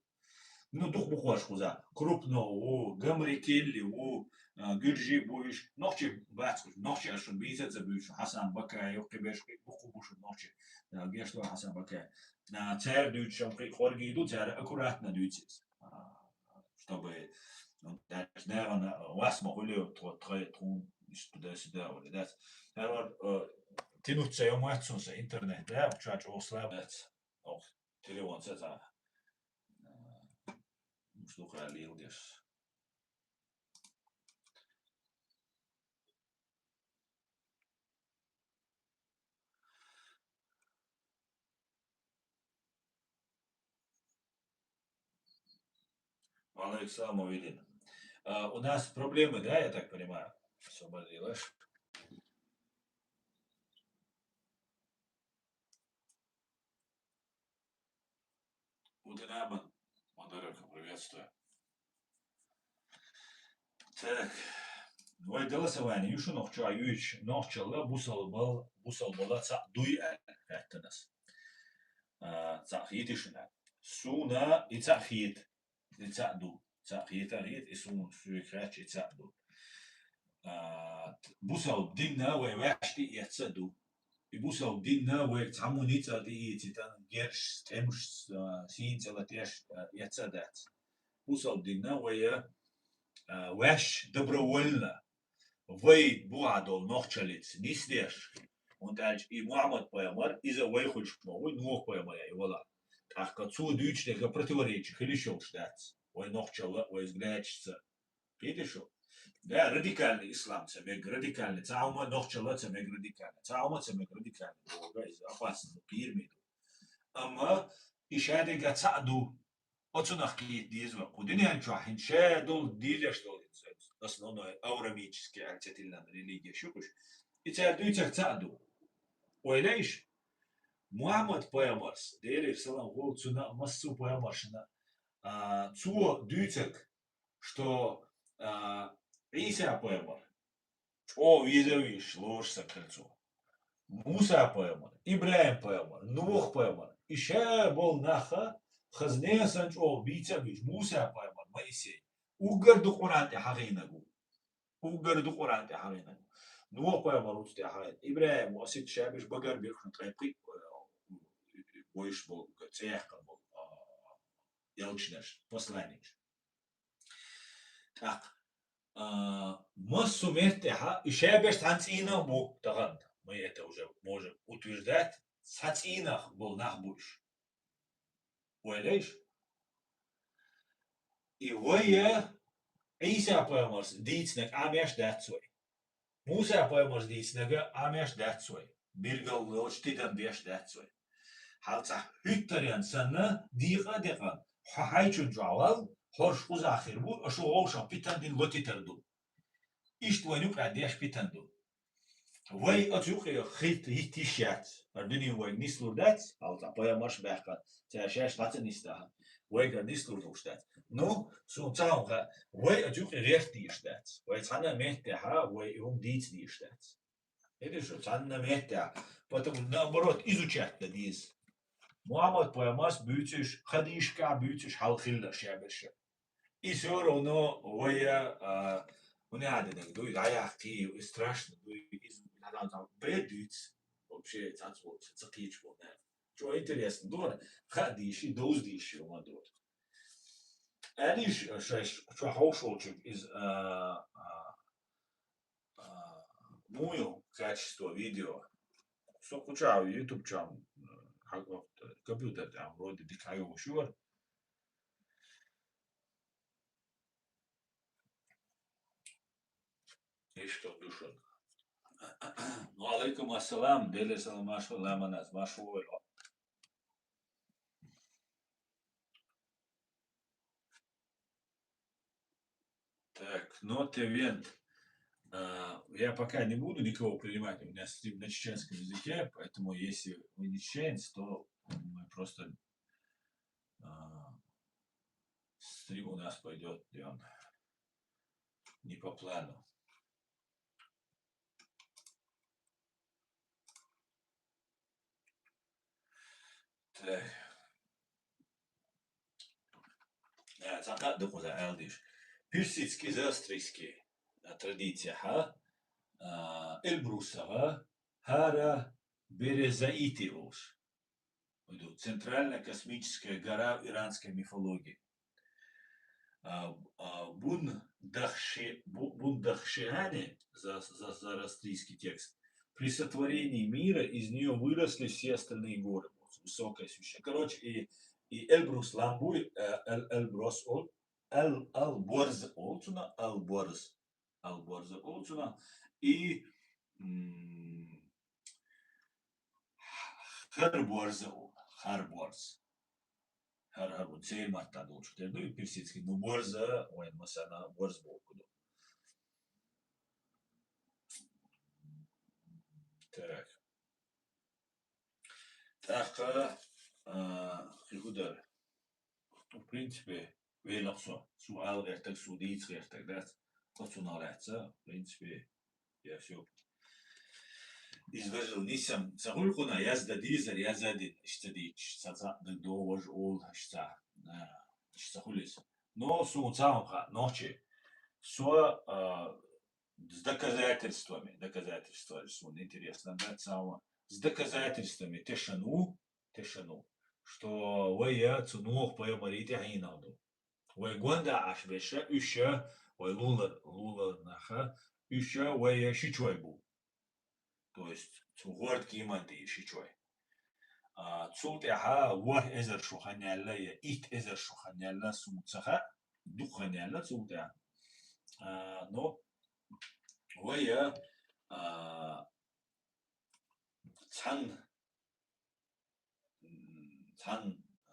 Ну, дукха бу кхоьш кхуза. Крупно ву, Гамрикелли ву, а, гуьржи бу уьш. Нохчий бац уьш, нохчий аша шуна бийца ца буьйцу, Хасан Бакаев, кхиберш кхи, дукха бу шуна нохчий. А, гешт вар Хасан Бакаев. А, цара дуьйцу шам кхи хорги ду, цара аккуратно дуьйцу иза. А, чтобы, ну, даже, наверное, вас могли тхо-, тхо-, тхун, туда-сюда, вали, да. Наверное, э, тянуть ца ё мац сунса интернет, да, чач ослаб, да. Ох, телефон ца ца. Э, ну, что, лил деш. Алейк салам, Мавидин. А, у нас проблемы, да, я так понимаю? Освободилась. Гутен абен, модератор, приветствую. Так. Вай голосование ю шу нохча юич, нохчалла бусалбал, бусалбала цаӀ дуй аьлла хаьттанас. А, цаӀ хийтий шуна? Суна и цаӀ хийта, и цаӀ ду. ЦаӀ хийта, хийта, и суна суйга хаьттача и цаӀ ду. А, т-, бусалба динна вай ваьш тӀаэцна ду. И бусалба динна вайга цхьаммо ницкъ тӀаийцийта, герзаш, тӀемаш, а, сийна цӀе латош, а, эцна дац. Бусалба динна вай, а, ваьш добровольно, вай бухахь долу нохчаллица нисдеш, хӀунда аьлча и Мухьаммад-пайхамар, иза вай хуьлуш ма вуй, Нухь-пайхамар яй вала. ТӀаккха цо дуьйцу дерг противоречи хила йиш йолуш дац. Вай нохчалла, вай взглядашца. Кхетий шу? Да, радикальный ислам ца мега, радикальный. Цхьа хӀума нохчалла ца мега радикальный. Цхьа хӀума ца мега радикальный. Боху, иза опасно, ну, кхераме ду. Амма и шадерг цхьаъ ду. Оцунах кхета деза вай. Кху дуьнен чохь хӀинца ша долу дийзаш долу, основной авраамический аьлла ца тиллина религия шу кхуш. И цара дуьйцург цхьаъ ду. Ойла иш? Мухьаммад-пайхамарс, Делера салам хуьлда цунна а, массо а пайхамаршна, а, цо дуьйцург, что, а, Ӏийса-пайхамар чӀогӀа веза а везаш лоруш стаг хилла цо. Муса-пайхамар, ИбрахӀим-пайхамар, Нух-пайхамар, и ша болу нах хаза нехан санна чӀогӀа бийца а буьйцуш, Муса-пайхамар, Моисей. Уггар ду Къуръан тӀе хьахийнарг ву. Уггар ду Къуръан тӀе хьахийнарг ву. Нух-пайхамар ву цу тӀе хьахийнарг. ИбрахӀим ву, асийтта ша берш багара бирхна ткъе пхиъ, э, бойуш болу, цӀе яьккхина болу, а, элчанаш, посланникаш. ТӀаккха, а, массо а меттехьа, и шаберш цхьана цӀийнах а бу тахана, мы это уже можем утверждать, цхьа цӀийнах болу нах бу уьш. Ойла иш? И вай Ӏийса-пайхамарс дийцинарг Ӏамеш дац вай. Муса-пайхамарс дийцинарг Ӏамеш дац вай. Билггал долчу тидам беш дац вай. Хьал цхьа хӀуьттаренна санна, декъа а декъана, хьо хьайчун чохь вал, хӀорш кхузахь хир бу, аша вовшах питан дина лотитар ду. Иштта вайн юкъа деш питан ду. Вай оцу юкъе хӀитта йиш яц. ХӀара дуьне вайга нислур дац, хьал цхьа пайхамарш а баьккхина, цара шаьш дӀа ца нисдахьа. Вайгара нислур долуш дац. Ну, суна ца хьуна хаьа, вай оцу юкъе гӀерта дезаш дац. Вай цхьана а меттехьа, вай и хӀума дийца дезаш дац. Видишь, цхьанна меттехь. Потому, наоборот, изучать дан деза. Мухьаммад-пайхамарс буьйцуш, хадийшка буьйцуш хьал хилла шаберш. И всё равно вай, а, хӀун яа динарг ду, дӀаяккхий, и страшно ду, иза, бен дуьйцу. Вообще, цхьацца волчу, ца кхечу волу, наверное. Чо интересно ду, хаа дийши, довза дийши, хӀума ду. Аьлла иш, шайш, чохь хьовш волчуьнга иза, а, а, а, муха ю качество видео. Со кху чохь YouTube чохь, а, компьютер тӀехь вроде дика хьайогӀуш ю вара. Иштта ду шуна. Ва алейкум ассалам, Деле салам, маршо, ламанас, маршо. Так, но те вент. А, я пока не буду никого принимать, у меня стрим на чеченском языке, поэтому если вы не чеченец, то мы просто, а, стрим у нас пойдет, и он не по плану. Так. Э, цхьа кхаъ ду кхузахь аьлла дийш. Персидский, зороастрийский, а, традицияхьа, а, Эльбрусагара хӀара Березаити олуш. Ду, центральная космическая гора в иранской мифологии. А, а, Бун Дахши-, Бу-, Бун Дахшиани, за-, за-, зороастрийский текст, при сотворении мира из неё выросли все остальные горы. Высокая священная. Короче, и, и Эльбрус лам буй, э, Эль-, Эльбрус ол, Эль-, Эльборз ол цунах, Эльборз. Эльборз ол цунах. И, м, Хар борз а ву, хар борз. Хар, хар борз. Церан матта долчух тера ду и персидский, ну, борз а, вайн масана борз боху ду. Так. ТӀаккха, а, кхин хӀу дара? В принципе, велах со, со ала гӀертаг, со дийца гӀертаг дац, оцунах лаьцна, в принципе, я всё. Иза важил нисам, ца хуьлу кхуна, язда дийзар, язда дин, иштта дийча, ца цхьаъ даг догӀу важа олу, иштта, а, иштта хуьлу иза. Но суна ца хьуна хаьа, нохчи. Со, а, с доказательствами, доказательства, суна интересно, да, ца хьуна. С доказательствами тешан ву, тешан ву, что вай я цу Нухь пайхамарий тӀаьхьенах ду. Вай гонда Ӏаш берш а, уьш а, вай лулар, лулар нах а, уьш а вай я шичой бу. То есть, цу гӀорда кеман тӀе шичой. А, цул тӀаьхьа ворхӀ эзар шу хан яьлла я итт эзар шу хан яьлла, суна ца хаьа, дукха хан яьлла цул тӀаьхьа. А, но вай я, а, цхьан, цхьан,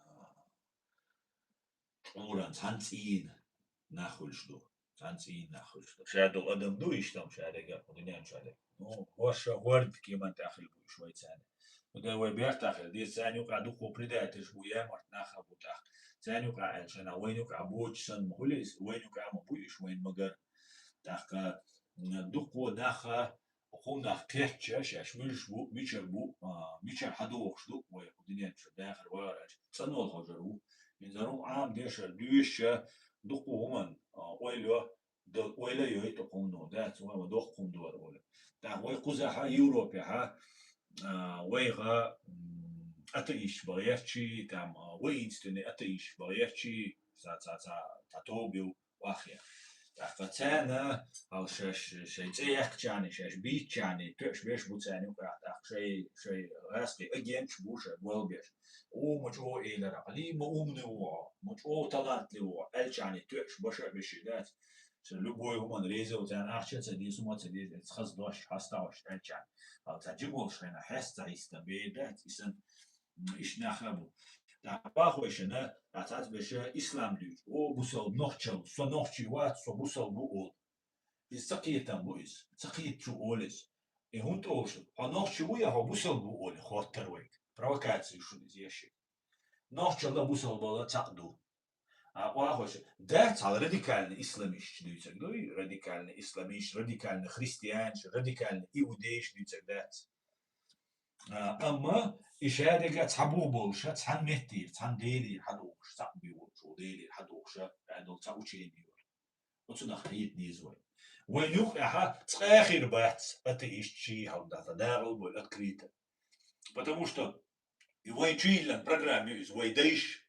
а, чкъуран, цхьан цӀийнан нах хуьлуш ду. Цхьан цӀийнан нах хуьлуш ду. Ша ду адам ду, иштта ша дерг а, кху дуьнен чохь дерг. Ну, хӀорш а гӀорда кеман тӀехь хилла бу уьш вай царна. Ну, дай вай бертахь хила деза, царна юкъахь дуккха предательш бу, ямарт нах а бу тӀаккха. Царна юкъахь аьлча, вайна юкъахь боцуш санна ма хуьлу иза, вайна юкъахь а ма бу уьш, вайна ма-гарра. ТӀаккха, м, дуккха нах а хӀуманах кхетча, шаьш муьлш бу, мичара бу, а, мичара хьадогӀуш ду, вай кху дуьнен чу дахар вара аьлча, цӀанвала хьожур ву. ХӀинца хӀума Ӏама дешар, дуьйшича, дуккха хӀуманна, а, ойла йо, д-, ойла йой тӀаккха хӀума ду, дац, вай ма доккха хӀума ду вара ойла. ТӀаккха вай кхузахь а, Европехь а, а, вайга, м, атеисташ бан гӀертачий, там, а, воинственный атеисташ бан гӀертачий, ца, ца, ца, ца тоба ю, вахъя. ТӀаккха царна, хьал шаьш, шайн цӀе яьккхачарний, шаьш бийцачарний, тоьаш беш бу царна юкъахь, тӀаккха шайн, шайн гӀазкхий агенташ бу шайн болх беш. О, ма чӀогӀа элира, хьалий ма умный ву хьо, ма чӀогӀа талантливый ву хьо, аьллачарний тоьаш баша а беш дац. Ша любой хӀуманна реза ву, царна ахча а ца деза, хӀума а ца деза, эца хаза дош, хьаста а дош аьллачарна. Хьал цхьа жимолуш хенахь хьаьста цхьа йиста бер дац, и санна, м, иштта нах а бу. ТӀаккха бахойшина, тӀаккха цхьацца беша ислам дуьйцу. О, бусалба нохчалла, со нохчий вац, со бусалба ву олу. Иза ца кхетам бу иза, ца кхетачо олу иза. И хӀунда олуш, хьо нохчи ву я хьо бусалба ву олий, хоттар вайга. Провокаци ю шуна иза еш. Нохчалла бусалбалла цхьаъ ду. А, охьахуьйсу, дац хьал радикальный исламисташ дуьйцург дуй, радикальный исламисташ, радикальный христианаш, радикальный иудейш дуьйцург дац. А, амма и шадерг а цхьа бух болуш, цхьана меттера, цхьана Делера хьадухуш, цхьаъ бен волчу Делера хьадухуш, аьлла долу цхьа учени ю. Оцунах хьийта деза вай. Вайн юкъахь цкъа а хир бац атеистчий, хьалха дагӀал бой открыто. Потому что и вайн чуйиллина программа ю иза, вай дайша,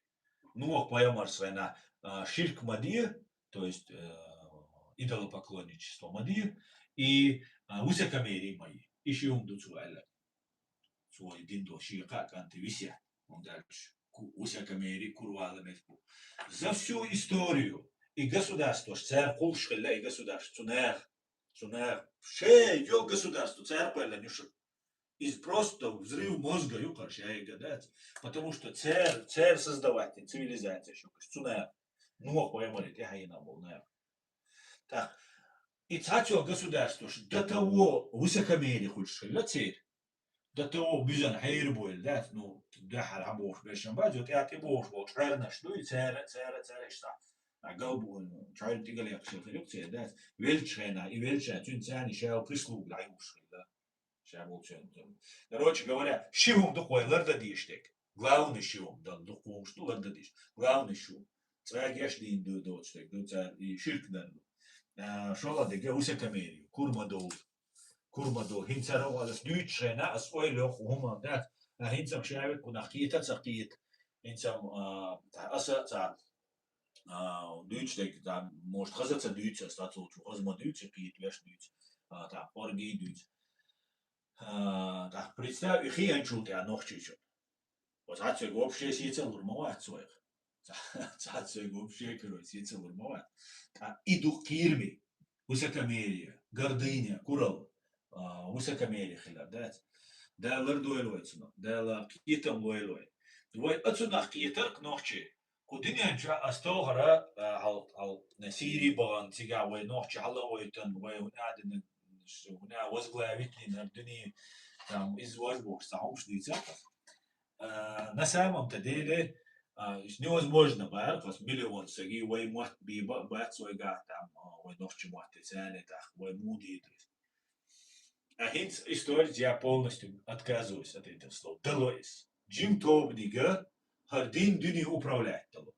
Нухь пайхамарца вайна, а, ширк ма де, то есть, э, идолопоклонничество ма де, и, а, высокомерие ма е. И ши хӀума ду цо аьлла. Цо и дин до шен кхаа кӀанте висет, хӀунда аьлча ку-, высокомерие кура вала меттиг бу. За всю историю и государствош цара кхуллуш хилла, и государство цу наха Цу наха шоай йола государство, цара кхоьллина ю шуна. Из просто взрыв мозга ю кхар шайга дац. Потому что цар, цар создавать цивилизация шу, цу наха. Нох пайхамаре тӀаьхьенах бола наха. Так, и цхьацца государство ш-, до того высокомерие хуьлуш хилла церан. До того буьззина хьерабойла дац, ну, дуьххьара хьабохуш берш-м бац, тӀаьхьа тӀебохуш болчу хьернаш ду, и цара, цара, цара иштта. А галбу, чуьйра тӀе галъяьккхича хир ю-кх церан дац. Веллачу хенахь, и веллачу хенахь, цуьнан царна ша прислуга дӀаюллуш хилла. Ша болчу хенахь. Короче говоря, ши хӀума ду-кх вай лардан дезаш дерг. Главный ши хӀума, дан дукха хӀумаш ду лардан дезаш. Главный ши хӀума. ЦӀа геш дийна ду доцу дерг ду, цара и ширк дан ду. А, шолгӀа дерг высокомерие, кура ма довла. Кура ма довла. ХӀинца аса дуьйцучу хенахь, ас ойла йоккху хӀума дац. А хӀинца-м ша веккхунах кхета а ца кхета. ХӀинца-м, а, аса а ца, а, дуьйцу дерг, да, может, хаза ца дуьйцу ас, цхьацца волчу хаза ма дуьйцу, кхета веш дуьйцу. А, так, оргий дуьйцу. А, так, представь, и хиъначул тӀаьхьа нохчийчун. Ва цхьацца вайга вообще сецалур ма вац вайх. Цхьацца вайга вообще, короче, сецалур ма вац. Ткъа и ду кхераме, высокомерие, гордыня, куралла, а, высокомерие хилар дац. Дала лардойла вай цунах, Дала кхетам лойла вай. Вай а цунах кхетар-кх нохчий. Кху дуьнен чохь ас тохара, а, хьал, хьал, Сири бахана, цигахь вай нохчий хьала а войтан, вай хӀуна а дина, хӀуна а возглавить дина, дуьне, там, иза вож бохуш, цхьа хӀумаш дуьйцар. А, на самом-то деле, а, уьш невозможно бара, хӀос миллион саги вай мотт бийба а бац вайгахь, там, а, вай нохча мотт и царна тӀаккха вай муха дийр ду иза. А хӀинца история, я полностью отказываюсь от этого слова. Дало иза. Жима тобаниг хӀара дин, дуьне управлять дало.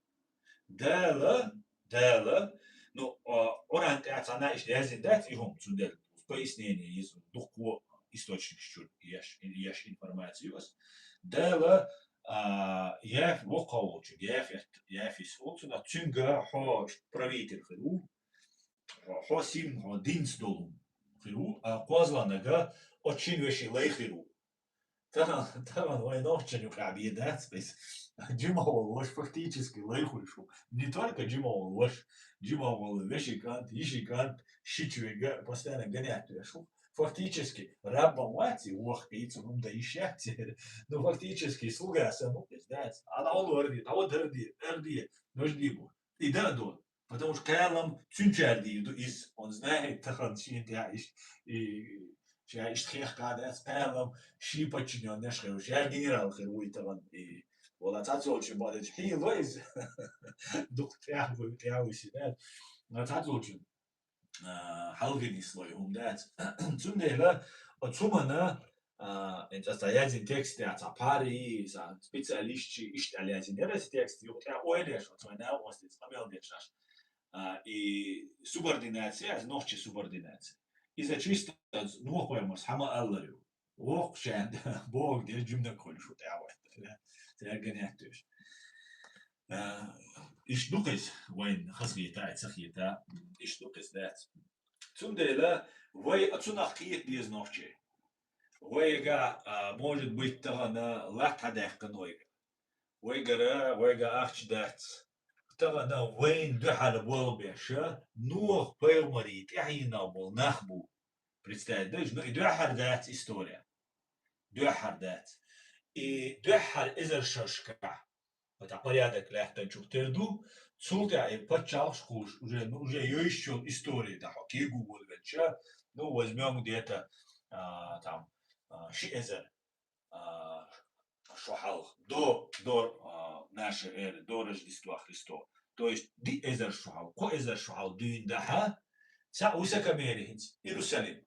Дала, Дала, ну, а, Къуръан тӀехь цхьана иштта яздина дац и хӀума, цундела пояснение еза дуккха источникаш чуьра еш, еш информацию ас. Дала, а, Яф-, воккхах волчу, Яфет, Яфис волчу, цуьнга хьо правитель хир ву, хьо, хьо сим, хьо динца долу хир ву, а кхозлагӀнага оцу шина вешин лай хир ву. Тахана, тахана вай нохчан юкъахь бен дац иза. Жима волу ваша фактически лай хуьлуш ву. Не только Жима волу ваша, Жима волу вешин кӀант, йишин кӀант, шича вега, постоянно гонять веш ву. Фактически, раб ма вац и вохкийца, хӀума дан йиш яц церан. Ну, фактически, слуга санна ву иза дац. Ана олу арди, тхьа вадарди, арди, ножди бу. И да а до. Потому что кхалам цуьнчара дийр ду иза. Он знает, тахана шена тӀехь иштта, и, ша иштта хех кхадац, кхалам ший подчинённаш хир ву, ша генерал хир ву и тахана. И, вала цхьацца волчун бадачу хьийла иза. Дукха тӀаьхьа ву, тӀаьхьа ву ши дац. Ма цхьацца волчун, а, хьалхе нислой хӀума дац. Цундела, оцу хӀумана, а, хӀинца аса яздина текст тӀехь цхьа пари, цхьа специалистчи иштта аьлла яздина яра аса текст, юкъа тӀехь ойла еш, оцу вайн накъостаца къамел деш аш. А, и субординация, аса нохчи субординация. Иза чисто нохоймас хьама аллар ю. Воккхачарна боху деш жимнаг хуьлуш ву тӀаьхьа вайтта. Цаьрга гонять веш. А, иштта ду-кх иза, вайн хазахета, ай цахета, иштта ду-кх иза дац. Цундела вай а цунах кхета деза нохчий. Вайга, а, может быть, тахана латта хьадаьккхина вайга. Вайгара, вайга ахча дац. Тахана вайна дуьхьал болх беш, Нохь пайхамаран тӀаьхьенах болу нах бу. Представить дайша, ну и дуьххьара дац история. Дуьххьара дац. И дуьххьара эзар шаршкахь, вот а порядок лаьттанчух тера ду, цул тӀаьхьа и паччалхаш кхуш, уже, ну, уже йойуш йолу история, да, хьо кегу волавелча, ну, возьмём где-то, а, там, а, ши эзар, а, шо хьалха, до, до, а, нашей эры, до Рождества Христова. То есть, ди эзар шо хьалха, кхо эзар шо хьалха дуьйна дахьа, цхьа высокомерие хӀинца, Иерусалим.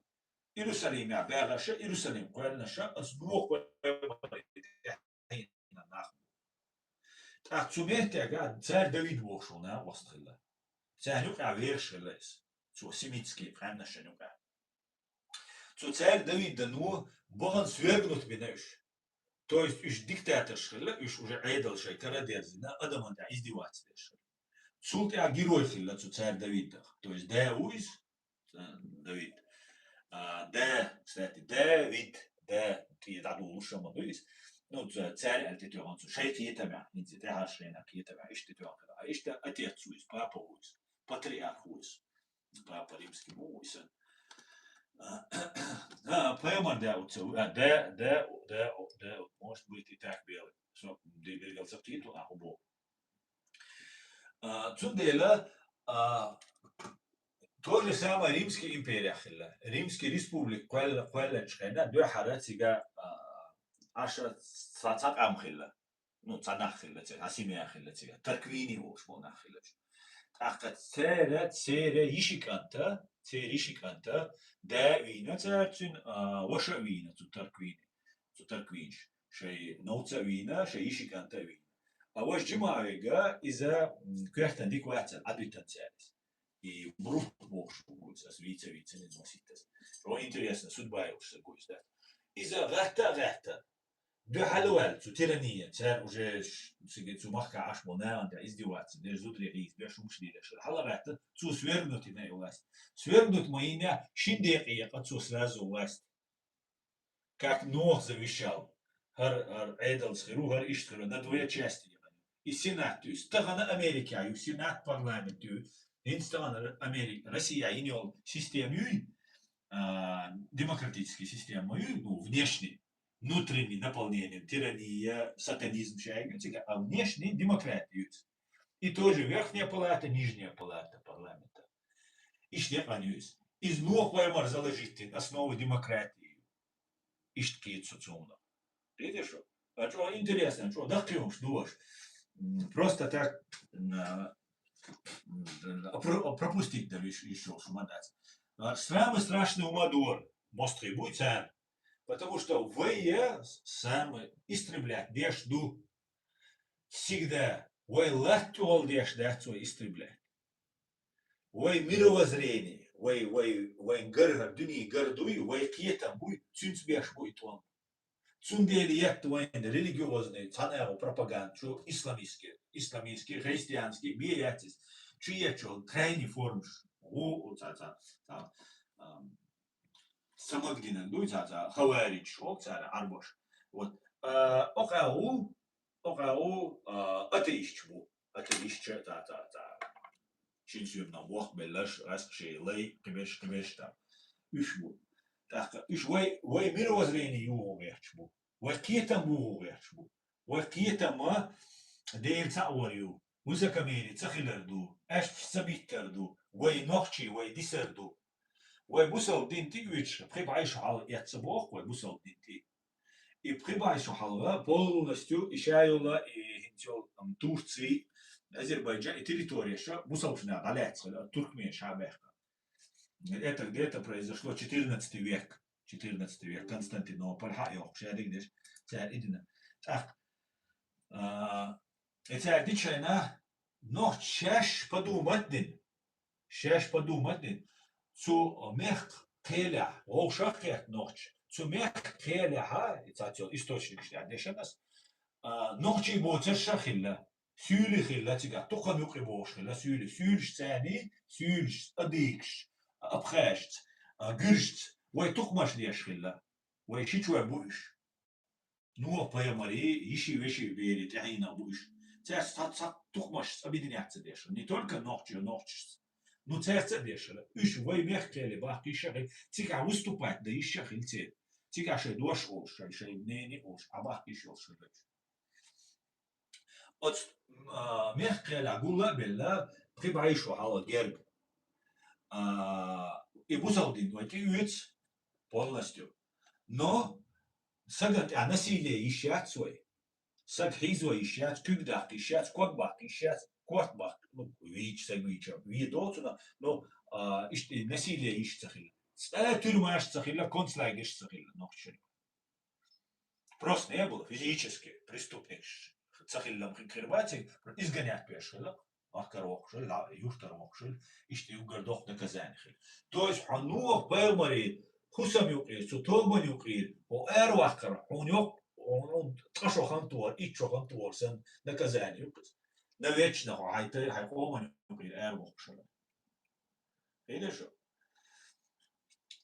Иерусалимехь баьхарша, Иерусалим кхоьллинаша, ас дохо нах. ТӀаккха цу меттехь царь Давид бохуш волу накъост хилла. Царна юкъахь вехаш хилла иза. Цо семитский къаьмнашан юкъахь. Цу царь Давидан ву бахана свергнуть бина уьш. То есть уьш диктаторш хилла, уьш уже Ӏедал шайн кара дерзина, адаман тӀехь издеваться деш хилла. Цул тӀаьхьа герой хилла цу царь Давидах. То есть да ву иза, э, Давид. А, да, кстати, Давид, да, тӀе дӀадолуш а ма ду иза. Ну, ца-, царь аьлла тӀетоьхна цо шайн кхетамехь, хӀинца тӀаьхьарчу хенахь кхетамехь, иштта тӀетоьхна хилла. А иштта отец ву иза, папа ву иза, патриарх ву иза. Папа римский ма ву иза. А, пайхамар да уца, а, да, да, да, да, может быть, и так белый. Со, ди-, бергал ца кхету, а, хубо. А, цундела, а, то же самое Римский империя хилла. Римский республик кхоьлла-, кхоьллачу хенна дуьхьара цига, а, аша ца-, ца къам хилла. Ну, ца нах хилла цига, ца семья хилла цига. Тарквини волуш болу нах хилла. ТӀаккха церан, церан йиши кӀанта, церан йиши кӀанта, да а вийна цаьрцуьн, а, ваша а вийна цу Тарквини, цу Тарквинаш. Шайн новца а вийна, шайн йиши кӀанта а вийна. А важа Джимаъ вега иза, м, коьртан дика вацара, Ӏадвитан цаьрца. И Брут бохуш ву иза, ас вийца, вийца, не знаю, ситтас. О, интересно, судьба йолуш ца гуйс дац. Иза гӀатта а гӀатта. Дуьхьал ваьлла цу тирания, цара уже ш-, цига цу махка Ӏаш болу нахана тӀе издеваться, деш зударий хьийза, беш хӀумаш дийраш. Хьала гӀатта, цо свергнуть йина и власть. Свергнуть ма йина, шин декъе екъа цо сразу власть. Как Нох завещал. ХӀара, хӀара Ӏедалца хир ву, хӀара иштта хир ву, на две части. И сенат ю, тахана Америка ю, сенат парламент ю. ХӀинца тахана Америка, Россия йина йолу система юй, а, демократическая система ма юй, ну, внешний, внутренний наполнение, тирания, сатанизм шайга цига, а внешний демократия ю. И тоже верхняя палата, нижняя палата парламента. Иштта екъан ю иза. Иза Нох пайхамар заложить йина основа демократии. Иштта кхета со цунах. Видишь? А чё интересно, чё даккхиюмаш ду ваша? М, просто так, м, а, м, а, про-, а, пропустить даже ещё, ещё шу ма дац. А, самое страшное ума дора, мостагӀий буй царна. Потому что вай самое истреблять деш ду. Всегда вай латта тӀехула деш дац вай истреблять. Вай мировоззрение, вай, вай, вайн гаргар, дуьне гар дуй, вай кхетам буй, цуьнца беш бу и тӀом. Цундела етта вайн религиозный цхьана агӀо пропаганда, чу исламистский, исламистский, христианский, бе яц иза. Чу ечу крайний формаш, гӀу, ца, ца, ца, ам, самадгинан дуй, ца, ца, хаваридж, хӀокху цара Ӏарбош. Вот. А, окъа гӀу, окъа гӀу, а, атеистча бу. Атеистча, ца, ца, ца. Шин суьйранна бохбеллаш, раскъа шайн лай, кхибеш, кхибеш там. Уьш бу. ТӀаккха уьш вай, вай мировоззрение юху гӀерташ бу. Вай кхетам буху гӀерташ бу. Вай кхетам ма Дела цхьаъ вар ю. Высокомерие ца хилар ду. Аьшпаш ца биттар ду. Вай нохчий, вай дисар ду. Вай бусалба дин тӀе а вуьтуш, пхи бӀе шо хьалха эцна боху вай бусалба дин тӀе. И пхи бӀе шо хьалха полностью и ша йолу, и хӀинца йолу, ам, Турций, Азербайджан, и территория ша бусалбачу наха дӀалаьцна хилла, туркменаш ша баьхна. Это где-то произошло четырнадцатый век. Четырнадцатый век, Константинополь, хьа а йохку, ша дигдеш, цара и дина. ТӀаккха, а, и цара дичайна, нохчаша шаьш подумать дина. Шаьш подумать дина. Цу мехкан кхелехь, вовшах а кхетта нохча, цу мехкан кхелехь, и цаца йолу источникаш тӀехь дешан ас, а, нохчий боцурш а хилла. Суьйли хилла цигахь, тукхам юкъе бохуш хилла суьйли. Суьйлаш царний, суьйлаш адыгаш, абхазашца, а, гуьржашца. Вай тукхамаш деш хилла. Вай шичой бу уьш. Нух-пайхамарий, йиши-веши берий тӀаьхьенах бу уьш. Цаьрца цхьа, цхьа тукхамаш объединять ца деш. Не только нохчо-, нохчашца. Ну, цаьрца а деш хилла. Уьш вай мехкан кхеле бахкийша а хилла. Цигахь выступать дан йиш а хилла церан. Цигахь шайн дош олуш, шайн, шайн мнение олуш, а бахкийша йолуш хилла уьш. Оцу, а, мехкан кхелехь гулла а белла, пхи бӀе шо хьалха герга. А, и бусалба дин вай тӀе оьцу полностью. Но сагана тӀехь насилие йиш яц вай. Саг хьийзо йиш яц, куьг даккха йиш яц, ког баккха йиш яц, корта баккха, ну, вийча, саг вийча, вен доцу, но, но, а, иштта и насилие йиш ца хилла. Цкъа тюрьмаш ца хилла, концлагерьш ца хилла, нохчашна. Просто не было физически преступник ш-, ца хилла м-, хир баций, изгонять беш хилла, махкара воккхуш хилла, юьртара воккхуш хилла, иштта уггар доккха наказание хилла. То есть хьо Нух-пайхамарий хӀусам юкъера, цу тобанна юкъера, хьо араваккхар, хьуна йоккха, хьуна ткъа шо хан тухур, итт шо хан тухур санна наказание ю-кх иза. Навечно хьо хьайн тай-, хьайн къоманна юкъера аравоккхуш хилла. Хьийна шу?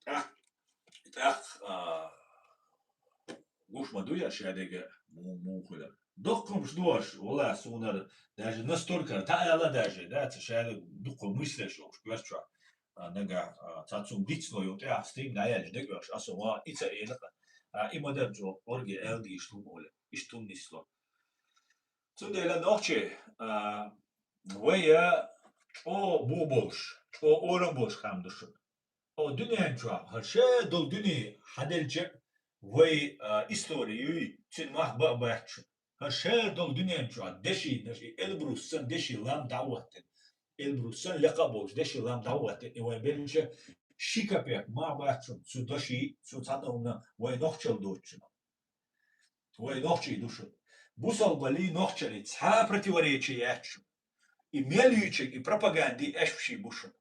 ТӀаккха, тӀаккха, а, гуш ма ду я шадерг му-, муха хилар. Доккхамаш ду аша, валлахӀи, суна даже настолько, та ала даже, да, ца шадерг дуккха мыслеш йолуш, коьртачохь. а, нагахь, а, цхьа цунна дицло йо тӀехь стрим дӀаяьлча дагавехаш, аса ва, и ца элакъа, а, и ма-дарра чӀогӀа орге аьлдийш хӀума оле, иштта хӀума нисло. Цундела нохчий, а, вай чӀогӀа бух болуш, чӀогӀа орам болуш къам ду шуна. О, дуьнен чохь, хӀара ша долу дуьне хьаделча, вай, а, истори юй, цуьнан мах бан а бац шуна. ХӀара ша долу дуьнен чохь деши, деши, Эльбрус санна деши лам дӀа а хӀоттина. Эльбрус санна лекха а болуш, деши лам дӀа а хӀоттина, и вай белча, ши капек мах бац шуна, цу даши, цу цхьана а хӀумана вай нохчалла доцучунах. Вай нохчий ду шуна. Бусалбаллий, нохчаллий цхьа а противоречие яц шуна. И мел юьйчиг, и пропагандий аьшпаший бу шуна.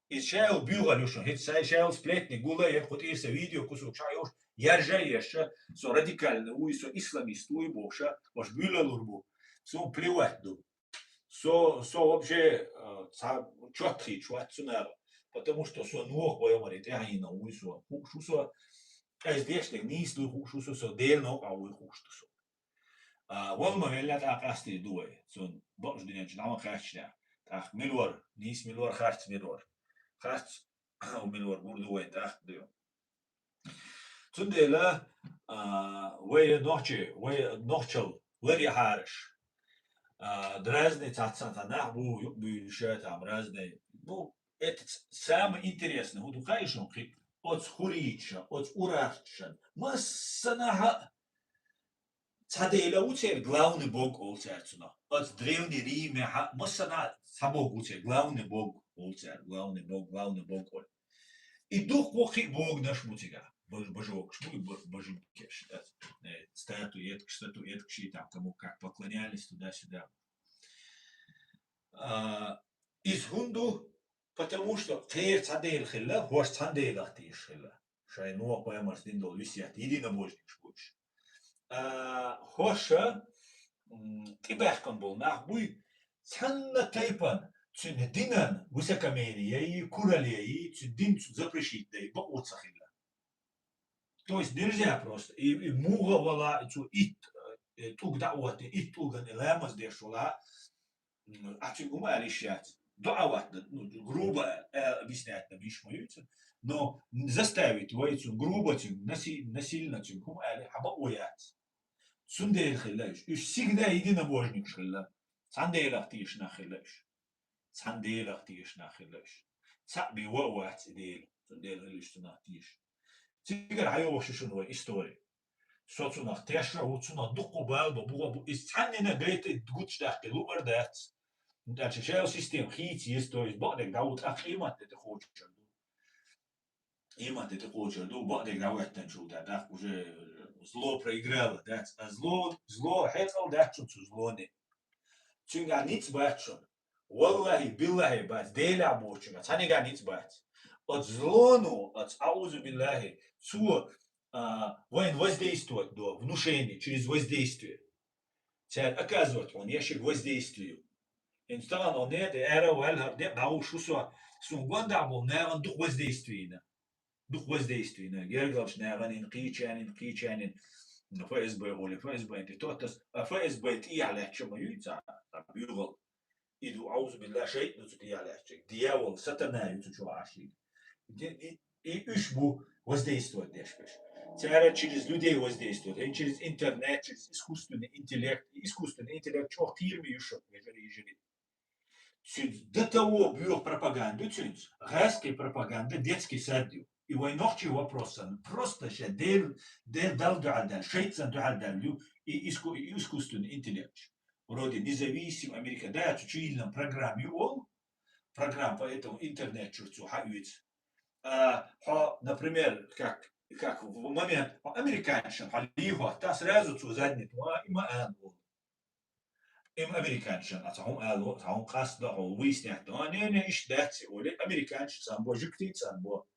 Иза шаьлла буьйгӀал ю шуна. ХӀинца сайн шаьлла сплетни гула а еш, кху тӀера сан видео кусок ша а йолуш, яржа а еш, со радикальный вуй, со исламист вуй бохуш, уьш буьйлалур бу. Суна плевать ду. Со, со вообще, э, цхьа чот хийча вац цунах, потому что со Нохь пайхамаре тӀаьхьенах вуй со. Хууш ву со, аса деш дерг нийса дуй хууш ву со, со Делан новкъахь вуй хууш ду со. А, вала ма велла, тӀаккха къастийр ду вай. Цунна бакъ дуьнен чу дӀа ма кхаьччинехь. ТӀаккха мила вара, нийса мила вара, харц мила вара. Харц мила вара гур ду вай, тӀаккха ду. Цундела, а, вай нохчий, вай нохчалла ларъяхьара аш. А, разный цхьацца цхьа нах бу, юкъа буьйлуш а там разный. Ну, это ц-, самое интересное, хӀун ду хаьий шуна кхин? Оцу хурийча, оцу урарташа, массанхьа а цхьа дела ву церан главный бог олу цара цунах. Оцу Древний Римехь а массанхьа а цхьа бог ву церан, главный бог олу цара, главный бог, главный бог олу. И дуккха кхин а богнаш бу цигахь. Бож-, божокаш бу, бо-, божуьнгеш, э, статуэткаш, статуэткаш, и там кому как поклонялись туда-сюда. А, иза хӀунда ду? Потому что кхера цхьа Дела хилла, хӀорш цхьана Делах тешаш хилла. Шайн Нохь-пайхамарца дина долу весет, единобожникаш бу уьш. А, хӀорш, м, тӀебаьхкина болу нах буй, цхьанна тайпана цуьнан динан высокомерие, кураль, цуьнан дин цу запрещить дай бакъо ца хилла. То есть нельзя просто. И, и муха вала, и цу итт, э, тӀулг дӀа а хӀоттий, итт тӀулган и ламаз деш вала, м, а цуьнга хӀума ала йиш яц. ДоӀа хӀотта, ну, грубо, э, объяснять дан йиш ма ю цуьнан. Но заставить вай цуьнга грубо, цуьнга наси-, насильно цуьнга хӀума ала хьан бакъо яц. Цундела хилла уьш. Уьш всегда единобожникаш хилла. Цхьана Делах тешаш нах хилла уьш. Цхьана Делах тешаш нах хилла уьш. Цхьаъ бен ван а вац и Дела. Цундела хилла уьш цунах тешаш. Цигара хьайогӀуш ю шуна вай истори. Со цунах тешна ву, цунах дуккха бала бан буха бу. Иза цхьаннена гайта гучудаьккхи луъар дац. ТӀаккха шаьлла система хийца еза, то есть бакъдерг дӀа ву, тӀаккха къематде тӀе кхочур ду. Къематде тӀе кхочур ду, бакъдерг дӀахӀоьттинчул тӀаккха уже зло проиграло, дац. А зло, зло хьекъал дац цу злоне. Цуьнгахь ницкъ бац шуна. Валлахи, биллахи бац, Делехь боцучуьнгахь цхьаьнгахь ницкъ бац. Оцу злоно, оцу, аузу биллахи, цо, а, вайна воздействовать до, внушение через воздействие. Цара оказывать хьуна ешиг воздействие. ХӀинца тахана хьо некъа тӀе ара а ваьлла, хӀара некъ дӀахуш ву со, суна гондахь болу нахана дукха воздействие йина. Дукха воздействие йина. Гергарчу нахана йина, кхечарна йина, кхечарна йина. ФСБ олий, ФСБ-н тӀе тоттас, а ФСБ тӀехьа лаьтташ ма ю цхьа, цхьа буьйгӀал. И ду, аузу билла, шайтӀа ду цу тӀехьа лаьтташ. Дьявол, сатана ю цу чохь Ӏаш. И, и, и уьш бу воздействовать деш берш. Цара через людей воздействовать, хӀинца через интернет, через искусственный интеллект. И искусственный интеллект чӀогӀа кхераме ю шуна, вежарий, йижарий. Цуьнца до того боьха пропаганда ю цуьнца. ГӀаьский пропаганда, детский сад ю. И вай нохчий вопрос санна, просто ша Дел-, Дел-, Далла дуьхьал даьлла, шайтӀа санна дуьхьал даьлла ю и иску-, и искусственный интеллект. Вроде независим Америка, да, цу чу йиллина программа ю олу, программа по этому интернет чуьра цо хьаоьцу. А, хьо, например, как, как в момент, хьо американцашна хьо лийхӀотта, сразу цо заднит, ва, и ма ала олу. Им американцашна, а цхьа хӀума ала, цхьа хӀума къастадо, хьо выяснять до, а, не, не, иштта дац и олий, американцаш цхьаьна бо, жуьгтий цхьаьна бо.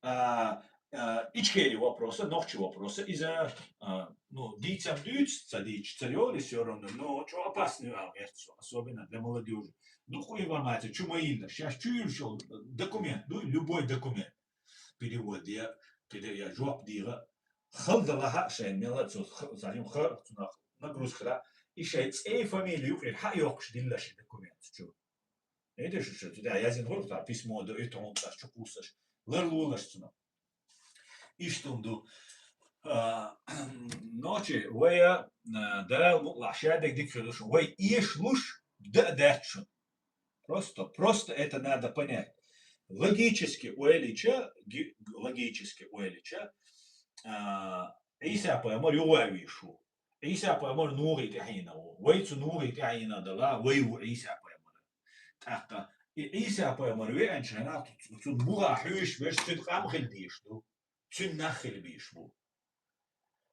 А, а, Ичкери вопроса, нохчий вопроса, иза, а, ну, дийцам дуьйцу, ца дийцу, ца йолу, всё равно, но чӀо опасный ала гӀерта со, особенно для молодёжи. Дукха информация чу ма йилла, шаьш чу йолуш йолу документ, ну, любой документ. Перевод я, пере-, я жоп дийгӀа, хала далахь а шайн мела цо х-, за ним х-, цунах нагрузка хила, и шайн цӀе, фамилия юкъера хьа а йоккхуш дилла ши документ чу. Эдеш уж цу тӀа язин гӀуртӀа письмо до это он тас чу кусаш. Лар лулаш цуна. Иштун ду. А, ночи, вай, а, Дал мукъла шадек дик хилуш, вай иш луш, да датчу. Просто, просто это надо понять. Логически ойлича, ги- логически ойлича, а, Иса пайгамбар югъа вишу. Иса пайгамбар нугъи тӀехьина ву. Вай цу нугъи тӀехьина дала, вай ву Иса пайгамбар. ТӀаккха и Иса пайгамбар веанчана цу бугӀа хьуьйш веш цуьн къам хил дийш ду. Цуьн нах хил бийш бу.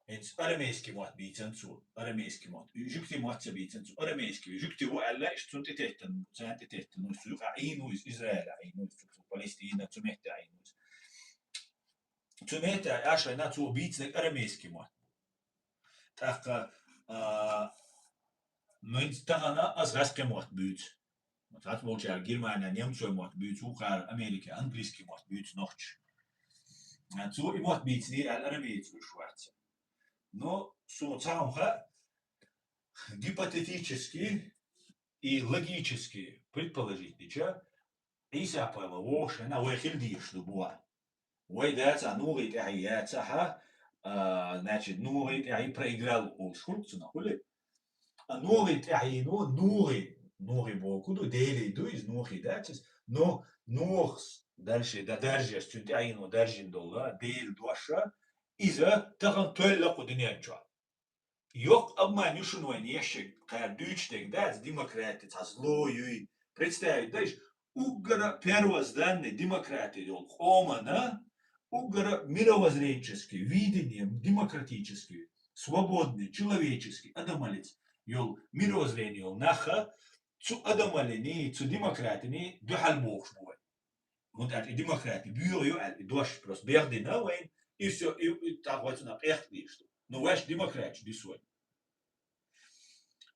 Эц арамейский мот бийцан цу, арамейский мот. Жугти мот ца бийцан цу, арамейский. Жугти ву аьлла, иш цун тӀететтан, цан тӀететтан, ну, цу юкъа Ӏийну из, Израиль Ӏийну из, цу, цу Палестина, цу метте Ӏийну из. Цу метте ашайна цу бийцнаг арамейский мот. ТӀаккха, а, ну, ин тахана аз гӀаскхи мот бийц. Цац болчар Германия, немцой мот бийц, ухар Америка, английский мот бийц нохч. А цу и мот бийцни аьл арамейц уж вац. Но су цаунха гипотетически и логически предположить дича, Иса пайла вошена вай хил дийш ду буа. Вай даца нугӀи тӀехьи яцахьа, а, значит, нугӀи тӀехьи проиграл олш хурцна хули. А нугӀи тӀехьи ну, нугӀи, нугӀи боку ду, дели ду, из нугӀи дацис, но нугӀс дальше, да даржес, цун тӀехьи ну даржин долла, дели доша, иза тахан толла ку динянчуа. Йокъ обман юшун вайн ешек, кхар дүүч дег дац, демократи, ца зло юй. Представить даш, уггара первозданный демократи йол къомана, уггара мировоззренческий, видение демократический, свободный, человеческий, адамалец йол мировоззрение йол наха, цу адамалени, цу демократини духьал бохуш бу вай. ХӀунда аьлча и демократи буьйгӀа ю аьлла, и дош просто бехдина вайн, и всё, и, и тӀаккха вай цунах къехк дийш ду. Ну, ваьш демократи дису вай.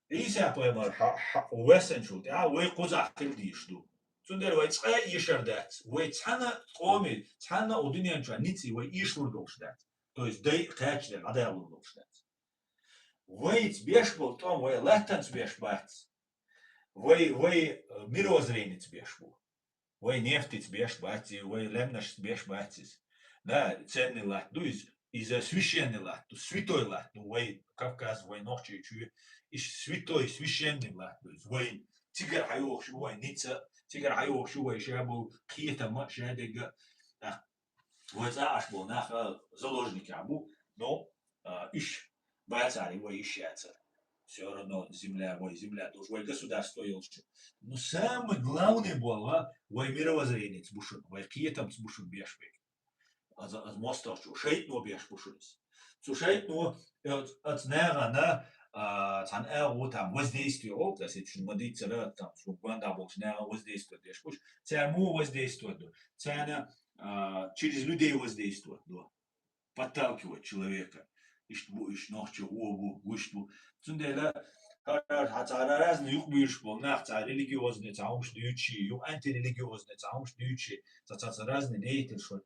Иса пайгамбар хьа-, хьа-, весанчул тӀаьхьа вай кхузахь хила дийш ду. Цундела вай цкъа а ешар дац. Вай цхьана къоми, цхьана у дуьнен чу ницкъи вай эшалур долуш дац. То есть дай кхачдел дӀадалур долуш дац. Вайца беш болу тӀом вай латтанца беш бац. Вай, вай, э, мировоззреница беш бу. Вай нефтица беш бац, вай лемнашца беш бац иза. Да, ценный латт ду иза, иза священный латт ду, святой латт ду, вай Кавказ, вай Нохчийчоь, иш святой, священный латт ду иза. Вай цигара хьайогӀуш ю вай ницца, цигара хьайогӀуш ю вай ша болу кхетама, ша дегга. А, вай цӀа Ӏаш болу нах, а, заложникехь бу, но, а, иш бацари вай иш яцара. Всё равно земля, вай земля, тоже вай государство йолчу. Но самый главный болла вай мировоззреница бу шуна, вай кхетамца бу шуна беш бек. Аз, аз мостагӀчо, шайтӀано беш бу шуна иза. Цу шайтӀано, э, аца нагӀана, а, цхьана агӀо там воздействие олу, то есть шуна ма дийццара, там, цу гонда болчу нагӀана воздействие деш буш. Цара муха воздействие ду? Царна, а, через людей воздействовать ду. Подталкивать человека. Иштта бу, иштта нохчи гӀо бу, гуш бу. Цундела хьа-, хьа цара разный юкъабуьйлуш болу нах, цара религиозный, цхьа хӀумаш дуьйцуш, ю антирелигиозный, цхьа хӀумаш дуьйцуш, цхьа, цхьа, цхьа разный деятель шо.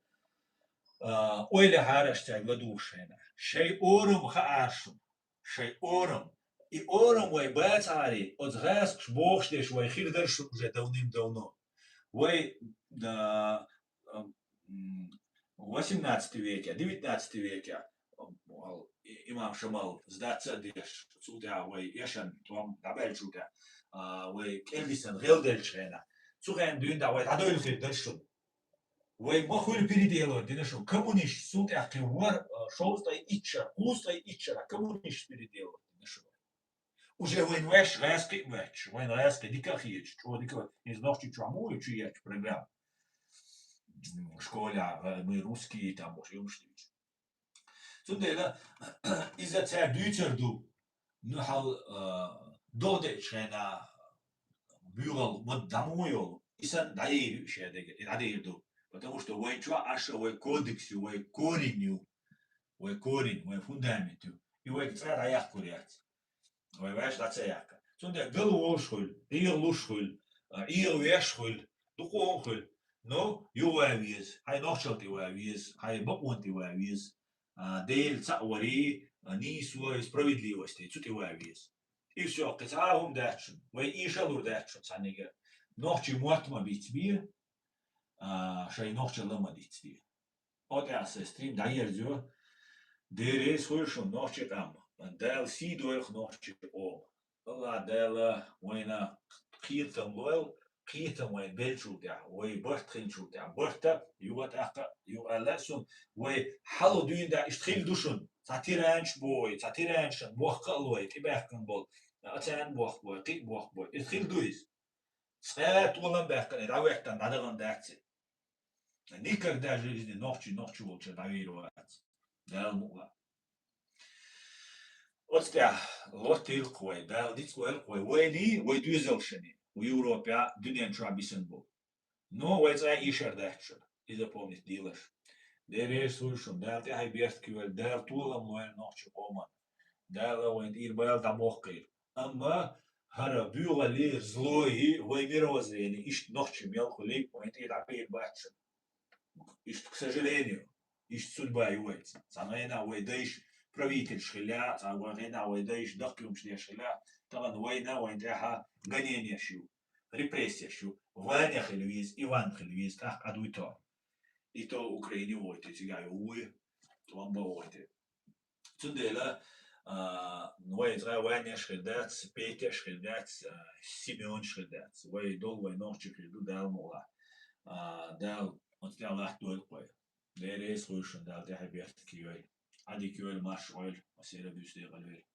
А, ойла хьараш цаьрга ладугӀуш хьайна. Шайн орам хаар шуна. Шайн орам. И орам вай бацахьари, оцу гӀаскаш бохуш деш вай хир дара шуна уже давным-давно. Вай, а, м, восемнадцатый веке, девятнадцатый веке, м, и-, имам Шамал сдаться а деш, цул тӀаьхьа вай Яшан тӀом дӀабаьллачул тӀаьхьа, а, вай кӀелдисан гӀелделчу хенахь. Цу хенахь дуьйна дӀа вай дӀадойла хир дара шуна. Вай ма хуьлу переделывать дина шуна. Коммунист цул тӀаьхьа кхин вар, а, шовзткъе итт шара, кхузткъе итт шара коммунист переделывать дина шуна. Уже вайн ваьш гӀаьскхи а моьттуш, вайн гӀаьскхи дика а хеташ, чӀогӀа дика а, иза Нохчийчохь муха ю чу етташ программа? М, школехь, э, мы русские, там, может, юмаш дуьйцу. Цундела иза цара дуьйцур ду, ну, хьал, э, догӀу деачу хенахь буьйгӀал ма дӀа муха йолу, и санна дӀаер ю шен дега, и дӀадер ду. Потому что вайн чохь Ӏаш вай кодекс ю, вай корень ю, вай корень, вай фундамент ю. И вайга цкъа дӀаяккхур яц. Вай ваьш дӀа ца яккха. Цундела гала волуш хуьлу, эгӀалуш хуьлу, а, эгӀавеш хуьлу, дукха а хуьлу. Но юха ван веза, хьайн нохчалла тӀе ван веза, хьайн бакъонна тӀе ван веза. А, Дела цхьаъ варий, а, нийсо, справедливость, цу тӀе ван веза. И всё, кхин цхьа а хӀума дац шуна, вай эшалур дац шуна цхьаннега. нохчий мотт ма бицбе, а, шоай нохчалла ма дицде. О тӀехь сестрим дӀаерзайо, Дела реза хуьлда шун, нохчий къам. Дала сий дойла нохчий къоман. Аллах Дала вайна кхетам лойла, кхетам вайна беллачул тӀехь, вай барт хиллачул тӀехь, барт а, юха тӀаккха, юха аьлла а сона, вай хьалха дуьйна дӀа иштта хилла ду шуна. Цхьа тиранаш бу вай, цхьа тиранашна бохка а лой, тӀебаьхкина болу. А царна бохка бой, кхин а бохка бой. Иза хилла ду иза. Цкъа а толам баьккхина, дӀахӀоьттина, дӀадахана дац и. Никогда в жизни нохчий нохчо волчу дӀавийр вац. Дала мукъ лахь. Оцу тӀехь лоттийла-кх вай, Дала дицлойла-кх вай, вайний, вай доьзалшний, вай Европехь, дуьнен чохь бисина бу. Но вай цкъа а ийшар дац шуна, иза помнить делаш. Дела реза хуьлда шуна, Дала тӀаьхье беркате йойла, Дала толам лойла нохчий къоман. Дала вайна тӀера бала дӀабоккхийла. Амма хӀара буьйгӀаллий, злой, вай мировоззрени, иштта нохчий мел хуьлий, вайна тӀера дӀабийр бац шуна. Иштта, к сожалению, иштта судьба ю вайца. Цхьана хенахь вай дайша правительш хилла, цхьана хенахь вай дайша даккхий хӀумнаш деш хилла, тахана вайна, вайна тӀехь гоненеш ю, репрессеш ю. Ваня хила веза, Иван хила веза, тӀаккха Ӏад вуьту. И то Украине вохуьйту, цигахь ю вуй, тӀом бан вохуьйту. Цундела, а, вай цкъа Ваняш хир дац, Петяш хир дац, а, Семёнаш хир дац. Вай долу вай нохчий хир ду, Дала мукъ лахь. А, Дала оцу тӀехь латтадойла-кх вай. Дела реза хуьлда шуна, Дала тӀаьхье беркате йойла. Ӏадика йойла, марша Ӏойла, аса яра буьйса декъала йойла.